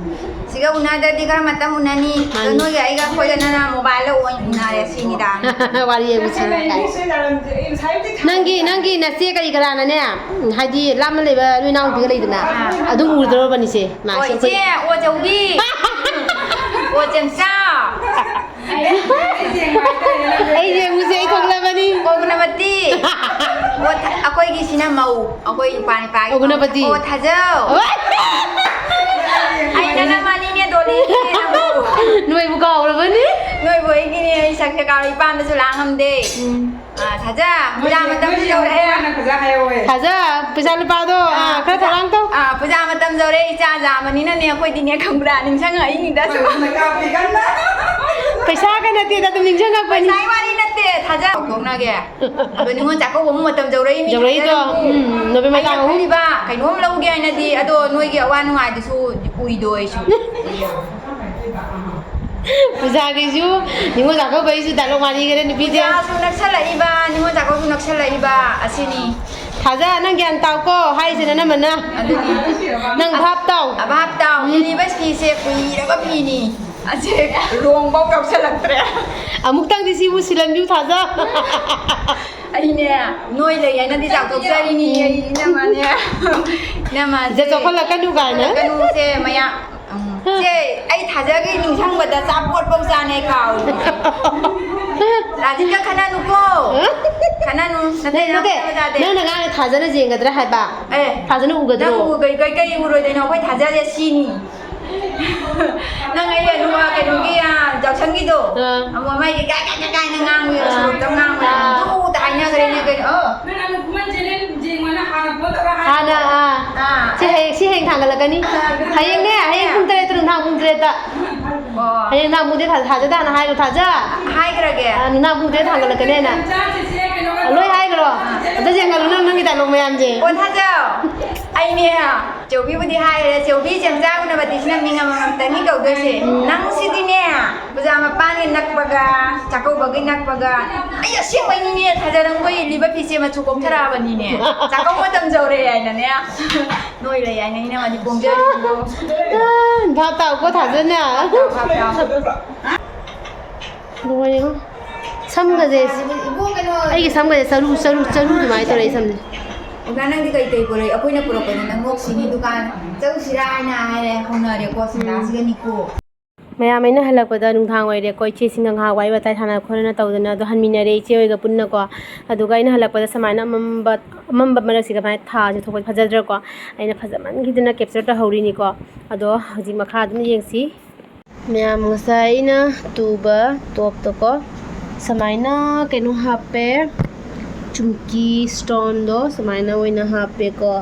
ꯁꯤꯒ ꯎꯅꯗ꯭ꯔꯗꯤ ꯈꯔ ꯃꯇꯝ ꯎꯅꯅꯤ꯫ ꯑꯗꯣ ꯃꯥꯅꯤ꯫ ꯅꯣꯏꯒ ꯑꯩꯒ ꯑꯩꯈꯣꯏꯒꯅ ꯃꯣꯕꯥꯏꯜꯗ ꯑꯣꯏꯅ ꯎꯅꯔꯦ ꯁꯤꯅꯤꯗ꯫ ꯋꯥꯔꯤ ꯑꯃꯨꯛ ꯁꯤꯟꯅꯔꯦ꯫ ꯅꯪꯒꯤ, ꯅꯪꯒꯤ ꯅꯆꯦ ꯀꯔꯤ ꯀꯔꯥꯅꯅꯦ, ꯎꯝ, ꯍꯥꯏꯗꯤ ꯂꯥꯞꯅ ꯂꯩꯕ ꯅꯣꯏ ꯏꯅꯥꯎꯅꯨꯄꯤꯒ ꯂꯩꯗꯅ, ꯑꯥ꯫ ꯑꯗꯨꯝ ꯎꯗ꯭ꯔꯣꯕꯅꯤꯁꯦ? ꯃꯥ ꯑꯣ, ꯁꯤ ꯑꯩꯈꯣꯏ ꯏꯆꯦ ꯑꯣꯖꯧꯕꯤ꯫ ꯑꯣ, ꯆꯦꯝꯆꯥ꯫ ꯑꯩ ꯌꯦꯡꯉꯨꯁꯦ, ꯑꯩ ꯊꯣꯛꯂꯕꯅꯤ꯫ ꯄꯇꯤ꯫ ꯑꯣ, ꯊ-, ꯑꯩꯈꯣꯏꯒꯤꯁꯤꯅ ꯃꯧ꯫ ꯑꯩꯈꯣꯏ ꯅꯨꯄꯥ ꯅꯨꯄꯥꯒꯤ ꯑꯣ, ꯒꯨꯅꯄꯇꯤ꯫ ꯑꯣ, ꯊꯥꯖꯧ꯫ ꯑꯩ ꯅꯅꯝꯃꯅꯤꯅꯦ, ꯗꯣꯂꯤꯅꯤꯅꯦ ꯅꯪꯕꯨ꯫ ꯅꯣꯏꯕꯨ ꯀꯥꯎꯔꯕꯅꯤ? ꯅꯣꯏꯕꯨ ꯑꯩꯒꯤꯅꯦ, ꯑꯩ ꯁꯛꯁꯦ ꯀꯥꯎꯔꯦ, ꯏꯄꯥꯝꯗꯁꯨ ꯂꯥꯡꯉꯝꯗꯦ꯫ ꯎꯝ꯫ ꯑꯥ, ꯊꯥꯖ, ꯄꯨꯖꯥ ꯃꯇꯝꯁꯨ ꯌꯧꯔꯛꯑꯦ꯫ ꯊꯥꯖ, ꯄꯩꯁꯥ ꯂꯨꯄꯥꯗꯣ, ꯑꯥ, ꯈꯔ ꯊꯧꯔꯥꯡ ꯇꯧ꯫ ꯑꯥ, ꯄꯨꯖꯥ ꯃꯇꯝ ꯌꯧꯔꯛꯑꯦ, ꯏꯆꯥ ꯖꯥꯃꯅꯤꯅꯅꯦ, ꯑꯩꯈꯣꯏꯗꯤꯅꯦ, ꯈꯪꯕ꯭ꯔꯥ, ꯅꯤꯡꯁꯤꯡꯉꯛꯏꯅꯤꯗ ꯁꯨꯝ꯫ ꯄꯩꯁꯥꯒ ꯅꯠꯇꯦꯗ, ꯑꯗꯨꯝ ꯅꯤꯡꯁꯤꯡꯉꯛꯄꯅꯤ꯫ ꯄꯩꯁꯥꯒꯤ ꯋꯥꯔꯤ ꯅꯠꯇꯦ, ꯊꯥꯖ꯫ ꯍꯧꯗꯣꯛꯅꯒꯦ꯫ ꯑꯗꯣ ꯅꯤꯉꯣꯜ ꯆꯥꯛꯀꯧꯕ ꯑꯃꯨꯛ ꯃꯇꯝ ꯌꯧꯔꯛꯏ, ꯃꯤ ꯌꯧꯔꯛꯏꯗꯣ꯫ ꯈꯪꯗꯦ꯫ ꯎꯝ, ꯅꯣꯕꯦꯝꯕꯔ ꯑꯩꯅ ꯇꯥꯡ ꯑꯍꯨꯝ꯫ ꯈꯜꯂꯤꯕ ꯀꯩꯅꯣꯝ ꯂꯧꯒꯦ ꯍꯥꯏꯅꯗꯤ, ꯑꯗꯣ ꯅꯣꯏꯒꯤ ꯑꯋꯥ ꯅꯨꯡꯉꯥꯏꯗꯨꯁꯨ ꯎꯏꯗꯣ ꯑꯩꯁꯨ꯫ ꯄꯨꯖꯥꯒꯤꯁꯨ, ꯅꯤꯉꯣꯜ ꯆꯥꯛꯀꯧꯕꯒꯤꯁꯨ ꯗꯥꯏꯂꯣꯛ ꯃꯥꯔꯤꯈꯔꯦ ꯅꯨꯄꯤꯁꯦ꯫ ꯄꯨꯖꯥꯁꯨ ꯅꯛꯁꯜꯂꯛꯏꯕ, ꯅꯤꯉꯣꯜ ꯆꯥꯛꯀꯧꯕꯁꯨ ꯅꯛꯁꯜꯂꯛꯏꯕ, ꯑꯁꯤꯅꯤ꯫ ꯊꯥꯖ, ꯅꯪ ꯒ꯭ꯌꯥꯟ ꯇꯥꯎꯀꯣ, ꯍꯥꯏꯁꯦ ꯅꯅꯝꯃꯅ꯫ ꯑꯗꯨꯅꯤ꯫ ꯅꯪ ꯚꯥꯞ ꯇꯥꯎ꯫ ꯑꯚꯥꯞ ꯇꯥꯎ꯫ ꯎꯝ꯫ ꯏꯜꯂꯤꯕ ꯐꯤꯁꯦ ꯀꯨꯏꯔꯕ ꯐꯤꯅꯤ꯫ ꯑꯁꯦ ꯔꯣꯡꯐꯧ ꯌꯥꯎꯁꯜꯂꯛꯇ꯭ꯔꯦ꯫ ꯑꯃꯨꯛꯇꯪꯗꯤ ꯁꯤꯕꯨ ꯁꯤꯜꯍꯟꯕꯤꯌꯨ ꯊꯥꯖ꯫ ꯑꯩꯅꯦ, ꯅꯣꯏ ꯂꯩ ꯍꯥꯏꯅꯗꯤ ꯆꯥꯎꯊꯣꯛꯆꯔꯤꯅꯤ, ꯑꯩ ꯏꯅꯝꯃꯅꯦ꯫ ꯏꯅꯝꯃꯁꯦ ꯁꯤꯗ ꯆꯥꯎꯈꯠꯂꯛꯀꯅꯨ ꯀꯥꯏꯅ꯫ ꯆꯥꯎꯈꯠꯂꯛꯀꯅꯨꯁꯦ ꯃꯌꯥꯝ꯫ ꯎꯝ꯫ ꯁꯦ, ꯑꯩ ꯊꯥꯖꯒꯤ ꯅꯤꯡꯁꯤꯡꯕꯗ ꯆꯥꯄꯣꯠꯐꯧ ꯆꯥꯅꯦ ꯀꯥꯎꯔꯤꯅꯦ꯫ ꯔꯥꯖꯤꯠꯀ ꯈꯟꯅꯅꯨꯀꯣ꯫ ꯈꯟꯅꯅꯨ꯫ ꯅꯠꯇꯦ, ꯅꯠꯇꯦ, ꯅꯠꯇꯦ꯫ ꯅꯪ ꯅꯉꯥꯡꯅ ꯊꯥꯖꯅ ꯌꯦꯡꯒꯗ꯭ꯔꯥ ꯍꯥꯏꯕ? ꯑꯦ, ꯊꯥꯖꯅ ꯎꯒꯗ꯭ꯔꯣ? ꯅꯪ ꯎ-, ꯀꯩ, ꯀꯩ, ꯀꯩ ꯎꯔꯣꯏꯗꯣꯏꯅꯣ? ꯑꯩꯈꯣꯏ ꯊꯥꯖꯔꯦ ꯁꯤꯅꯤ꯫ ꯅꯪ ꯑꯩ ꯑꯗꯨꯒ ꯀꯩꯅꯣꯒꯤ, ꯑꯥ, ꯖꯥꯎꯁꯪꯒꯤꯗꯣ, ꯑꯥ꯫ ꯑꯃꯨꯛ ꯃꯥꯏꯗꯤ ꯀꯥꯏ, ꯀꯥꯏ, ꯀꯥꯏ, ꯀꯥꯏꯅ ꯉꯥꯡꯕꯗꯣ, ꯑꯥ꯫ ꯁꯣꯔꯣꯛꯇ ꯉꯥꯡꯕꯗꯣ, ꯑꯥ꯫ ꯑꯗꯨ ꯇꯥꯏꯅꯈ꯭ꯔꯦꯅꯦ ꯀꯩꯅꯣ꯫ ꯑꯣ꯫ ꯅꯪ ꯑꯗꯨ ꯈꯨꯃꯟ ꯆꯦꯅꯦꯜ ꯌꯦꯡꯉꯣꯅ ꯍꯥꯟꯅ ꯐꯣꯟ ꯇꯧꯔ ꯍꯥꯏ-, ꯍꯥꯟꯅ, ꯑꯥ꯫ ꯑꯥ꯫ ꯁꯤ ꯍꯌꯦꯡ, ꯁꯤ ꯍꯌꯦꯡ ꯊꯥꯡꯒꯠꯂꯛꯀꯅꯤ꯫ ꯑꯥ꯫ ꯍꯌꯦꯡꯅꯦ, ꯍꯌꯦꯡ ꯄꯨꯡ ꯇꯔꯦꯠꯇ, ꯅꯨꯡꯗꯥꯡ ꯄꯨꯡ ꯇꯔꯦꯠꯇ꯫ ꯑꯣ꯫ ꯍꯌꯦꯡ ꯅꯨꯡꯗꯥꯡ ꯄꯨꯡ ꯇꯔꯦꯠ ꯊꯥ-, ꯊꯥꯖꯗꯥꯅ ꯍꯥꯏꯈ꯭ꯔꯣ, ꯊꯥꯖ꯫ ꯍꯥꯏꯈ꯭ꯔꯒꯦ꯫ ꯑꯥ, ꯅꯨꯡꯗꯥꯡ ꯄꯨꯡ ꯇꯔꯦꯠ ꯊꯥꯡꯒꯠꯂꯛꯀꯅꯤ ꯍꯥꯏꯅ꯫ ꯂꯣꯏ ꯍꯥꯏꯈ꯭ꯔꯣ꯫ ꯑꯥ꯫ ꯑꯝꯇ ꯌꯦꯡꯍꯜꯂꯨ ꯅꯪ, ꯅꯪꯒꯤ ꯗꯥꯏꯂꯣꯛ ꯃꯌꯥꯝꯁꯦ꯫ ꯑꯣ, ꯊꯥꯖ꯫ ꯑꯩꯅꯦ꯫ ꯆꯦꯎꯕꯤꯕꯨꯗꯤ ꯍꯥꯏꯔꯦ, ꯆꯦꯎꯕꯤ ꯆꯦꯝꯆꯥ ꯎꯅꯕꯗꯤ ꯁꯤꯅ ꯃꯤꯡ ꯑꯃꯃꯝꯇꯪꯅꯤ ꯀꯧꯗꯣꯏꯁꯦ꯫ ꯎꯝ꯫ ꯅꯪ ꯁꯤꯗꯤꯅꯦ, ꯄꯨꯖꯥ ꯃꯄꯥꯟꯒꯤ ꯅꯛꯄꯒ, ꯆꯥꯛꯀꯧꯕꯒꯤ ꯅꯛꯄꯒ, ꯑꯩ ꯑꯁꯦꯡꯕꯩꯅꯤꯅꯦ, ꯊꯥꯖ, ꯅꯪ ꯃꯣꯏ ꯏꯜꯂꯤꯕ ꯐꯤꯁꯦ ꯃꯆꯨ ꯀꯣꯛꯊꯔꯛꯑꯕꯅꯤꯅꯦ꯫ ꯆꯥꯛꯀꯧꯕ ꯃꯇꯝ ꯌꯧꯔꯦ ꯍꯥꯏꯅꯅꯦ꯫ ꯅꯣꯏ ꯂꯩ ꯍꯥꯏꯅ ꯏꯅꯝꯃꯗꯤ ꯄꯣꯡꯖꯔꯤꯅꯤꯀꯣ꯫ ꯚꯥꯞ ꯇꯥꯎꯀꯣ, ꯊꯥꯖꯅ꯫ ꯚꯥꯞ ꯇꯥꯎ, ꯚꯥꯞ ꯇꯥꯎ꯫ ꯂꯣꯏꯔꯦꯉꯣ꯫ ꯁꯝꯒꯁꯦ, ꯏꯕꯣ, ꯀꯩꯅꯣ꯫ ꯑꯩꯒꯤ ꯁꯝꯒꯁꯦ ꯆꯔꯨ, ꯆꯔꯨ, ꯆꯔꯨ ꯑꯗꯨꯃꯥꯏꯅ ꯇꯧꯔꯦ ꯑꯩ ꯁꯝꯁꯦ꯫ ꯑꯣꯖꯥ, ꯅꯪꯗꯤ ꯀꯩ ꯀꯩ ꯄꯨꯔꯛꯏ? ꯑꯩꯈꯣꯏꯅ ꯄꯨꯔꯛꯄꯗꯤ ꯅꯪ ꯅꯣꯛꯁꯤꯅꯤ, ꯗꯨꯀꯥꯟ ꯆꯠꯂꯨꯁꯤꯔꯥ ꯍꯥꯏꯅ ꯍꯥꯏꯔꯦ, ꯍꯧꯅꯔꯦꯀꯣ, ꯁꯤꯡꯒꯥꯁꯤꯒꯅꯤꯀꯣ꯫ ꯃꯌꯥꯝ, ꯑꯩꯅ ꯍꯜꯂꯛꯄꯗ ꯅꯨꯡꯗꯥꯡ ꯑꯣꯏꯔꯦꯀꯣ꯫ ꯏꯆꯦꯁꯤꯡꯒ ꯉꯥꯏꯍꯥꯛ ꯋꯥꯔꯤ ꯋꯥꯇꯥꯏ ꯁꯥꯟꯅ ꯈꯣꯠꯅꯅ ꯇꯧꯗꯅ ꯑꯗꯣ ꯍꯟꯃꯤꯟꯅꯔꯦ ꯏꯆꯦ ꯍꯣꯏꯒ ꯄꯨꯟꯅꯀꯣ꯫ ꯑꯗꯨꯒ ꯑꯩꯅ ꯍꯜꯂꯛꯄꯗ ꯁꯨꯃꯥꯏꯅ ꯑꯃꯝꯕ, ꯑꯃꯝꯕ ꯃꯔꯛꯁꯤꯗ ꯀꯃꯥꯏꯅ ꯊꯥꯁꯦ ꯊꯣꯛꯄ ꯐꯖꯗ꯭ꯔꯥꯀꯣ? ꯑꯩꯅ ꯐꯖꯃꯟꯈꯤꯗꯅ capture ꯇꯧꯍꯧꯔꯤꯅꯤꯀꯣ꯫ ꯑꯗꯣ ꯍꯧꯖꯤꯛ ꯃꯈꯥ ꯑꯗꯨꯝ ꯌꯦꯡꯁꯤ꯫ ꯃꯌꯥꯝ, ꯉꯁꯥꯏ ꯑꯩꯅ ꯇꯨꯕ ꯇꯣꯞꯇꯀꯣ ꯁꯨꯃꯥꯏꯅ ꯀꯩꯅꯣ ꯍꯥꯞꯄꯦ, ꯆꯨꯝꯀꯤ stoneꯗꯣ ꯁꯨꯃꯥꯏꯅ ꯑꯣꯏꯅ ꯍꯥꯞꯄꯦꯀꯣ꯫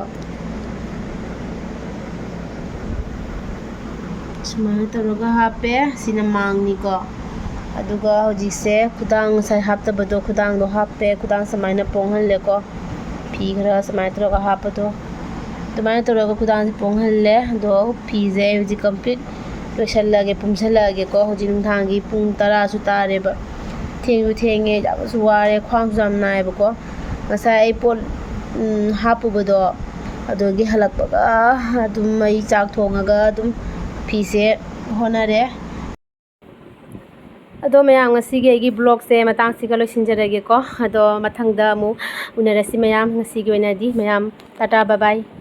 ꯁꯨꯃꯥꯏꯅ ꯇꯧꯔꯒ ꯍꯥꯞꯄꯦ꯫ ꯁꯤꯅ ꯃꯥꯡꯅꯤꯀꯣ꯫ ꯑꯗꯨꯒ ꯍꯧꯖꯤꯛꯁꯦ ꯈꯨꯗꯥꯡ ꯉꯁꯥꯏ ꯍꯥꯞꯇꯕꯗꯣ, ꯈꯨꯗꯥꯡꯗꯣ ꯍꯥꯞꯄꯦ꯫ ꯈꯨꯗꯥꯡ ꯁꯨꯃꯥꯏꯅ ꯄꯣꯡꯍꯜꯂꯦꯀꯣ꯫ ꯐꯤ ꯈꯔ ꯁꯨꯃꯥꯏꯅ ꯇꯧꯔꯒ ꯍꯥꯞꯄꯗꯣ, ꯑꯗꯨꯃꯥꯏꯅ ꯇꯧꯔꯒ ꯈꯨꯗꯥꯡꯁꯦ ꯄꯣꯡꯍꯜꯂꯦ꯫ ꯑꯗꯣ ꯐꯤꯁꯦ ꯑꯩ ꯍꯧꯖꯤꯛ complete ꯂꯣꯏꯁꯜꯂꯒꯦ, ꯄꯨꯝꯁꯜꯂꯛꯑꯒꯦꯀꯣ꯫ ꯍꯧꯖꯤꯛ ꯅꯨꯡꯗꯥꯡꯒꯤ ꯄꯨꯡ ꯇꯔꯥꯁꯨ ꯇꯥꯔꯦꯕ꯫ ꯊꯦꯡꯁꯨ ꯊꯦꯡꯉꯦ, ꯌꯥꯝꯅꯁꯨ ꯋꯥꯔꯦ, ꯈ꯭ꯋꯥꯡꯁꯨ ꯌꯥꯝ ꯅꯥꯏꯌꯦꯕꯀꯣ꯫ ꯉꯁꯥꯏ ꯑꯩ ꯄꯣꯠ, ꯎꯝ, ꯍꯥꯞꯄꯨꯕꯗꯣ, ꯑꯗꯨꯒꯤ ꯍꯜꯂꯛꯄꯒ ꯑꯗꯨꯝ ꯑꯩ ꯆꯥꯛ ꯊꯣꯡꯉꯒ ꯑꯗꯨꯝ ꯐꯤꯁꯦ ꯍꯣꯠꯅꯔꯦ꯫ ꯑꯗꯣ ꯃꯌꯥꯝ, ꯉꯁꯤꯒꯤ ꯑꯩꯒꯤ vlogꯁꯦ ꯃꯇꯥꯡꯁꯤꯒ ꯂꯣꯏꯁꯤꯟꯖꯔꯒꯦꯀꯣ꯫ ꯑꯗꯣ ꯃꯊꯪꯗ ꯑꯃꯨꯛ ꯎꯅꯔꯁꯤ ꯃꯌꯥꯝ꯫ ꯉꯁꯤꯒꯤ ꯑꯣꯏꯅꯗꯤ ꯃꯌꯥꯝ, ꯇꯥꯇꯥ, bye bye꯫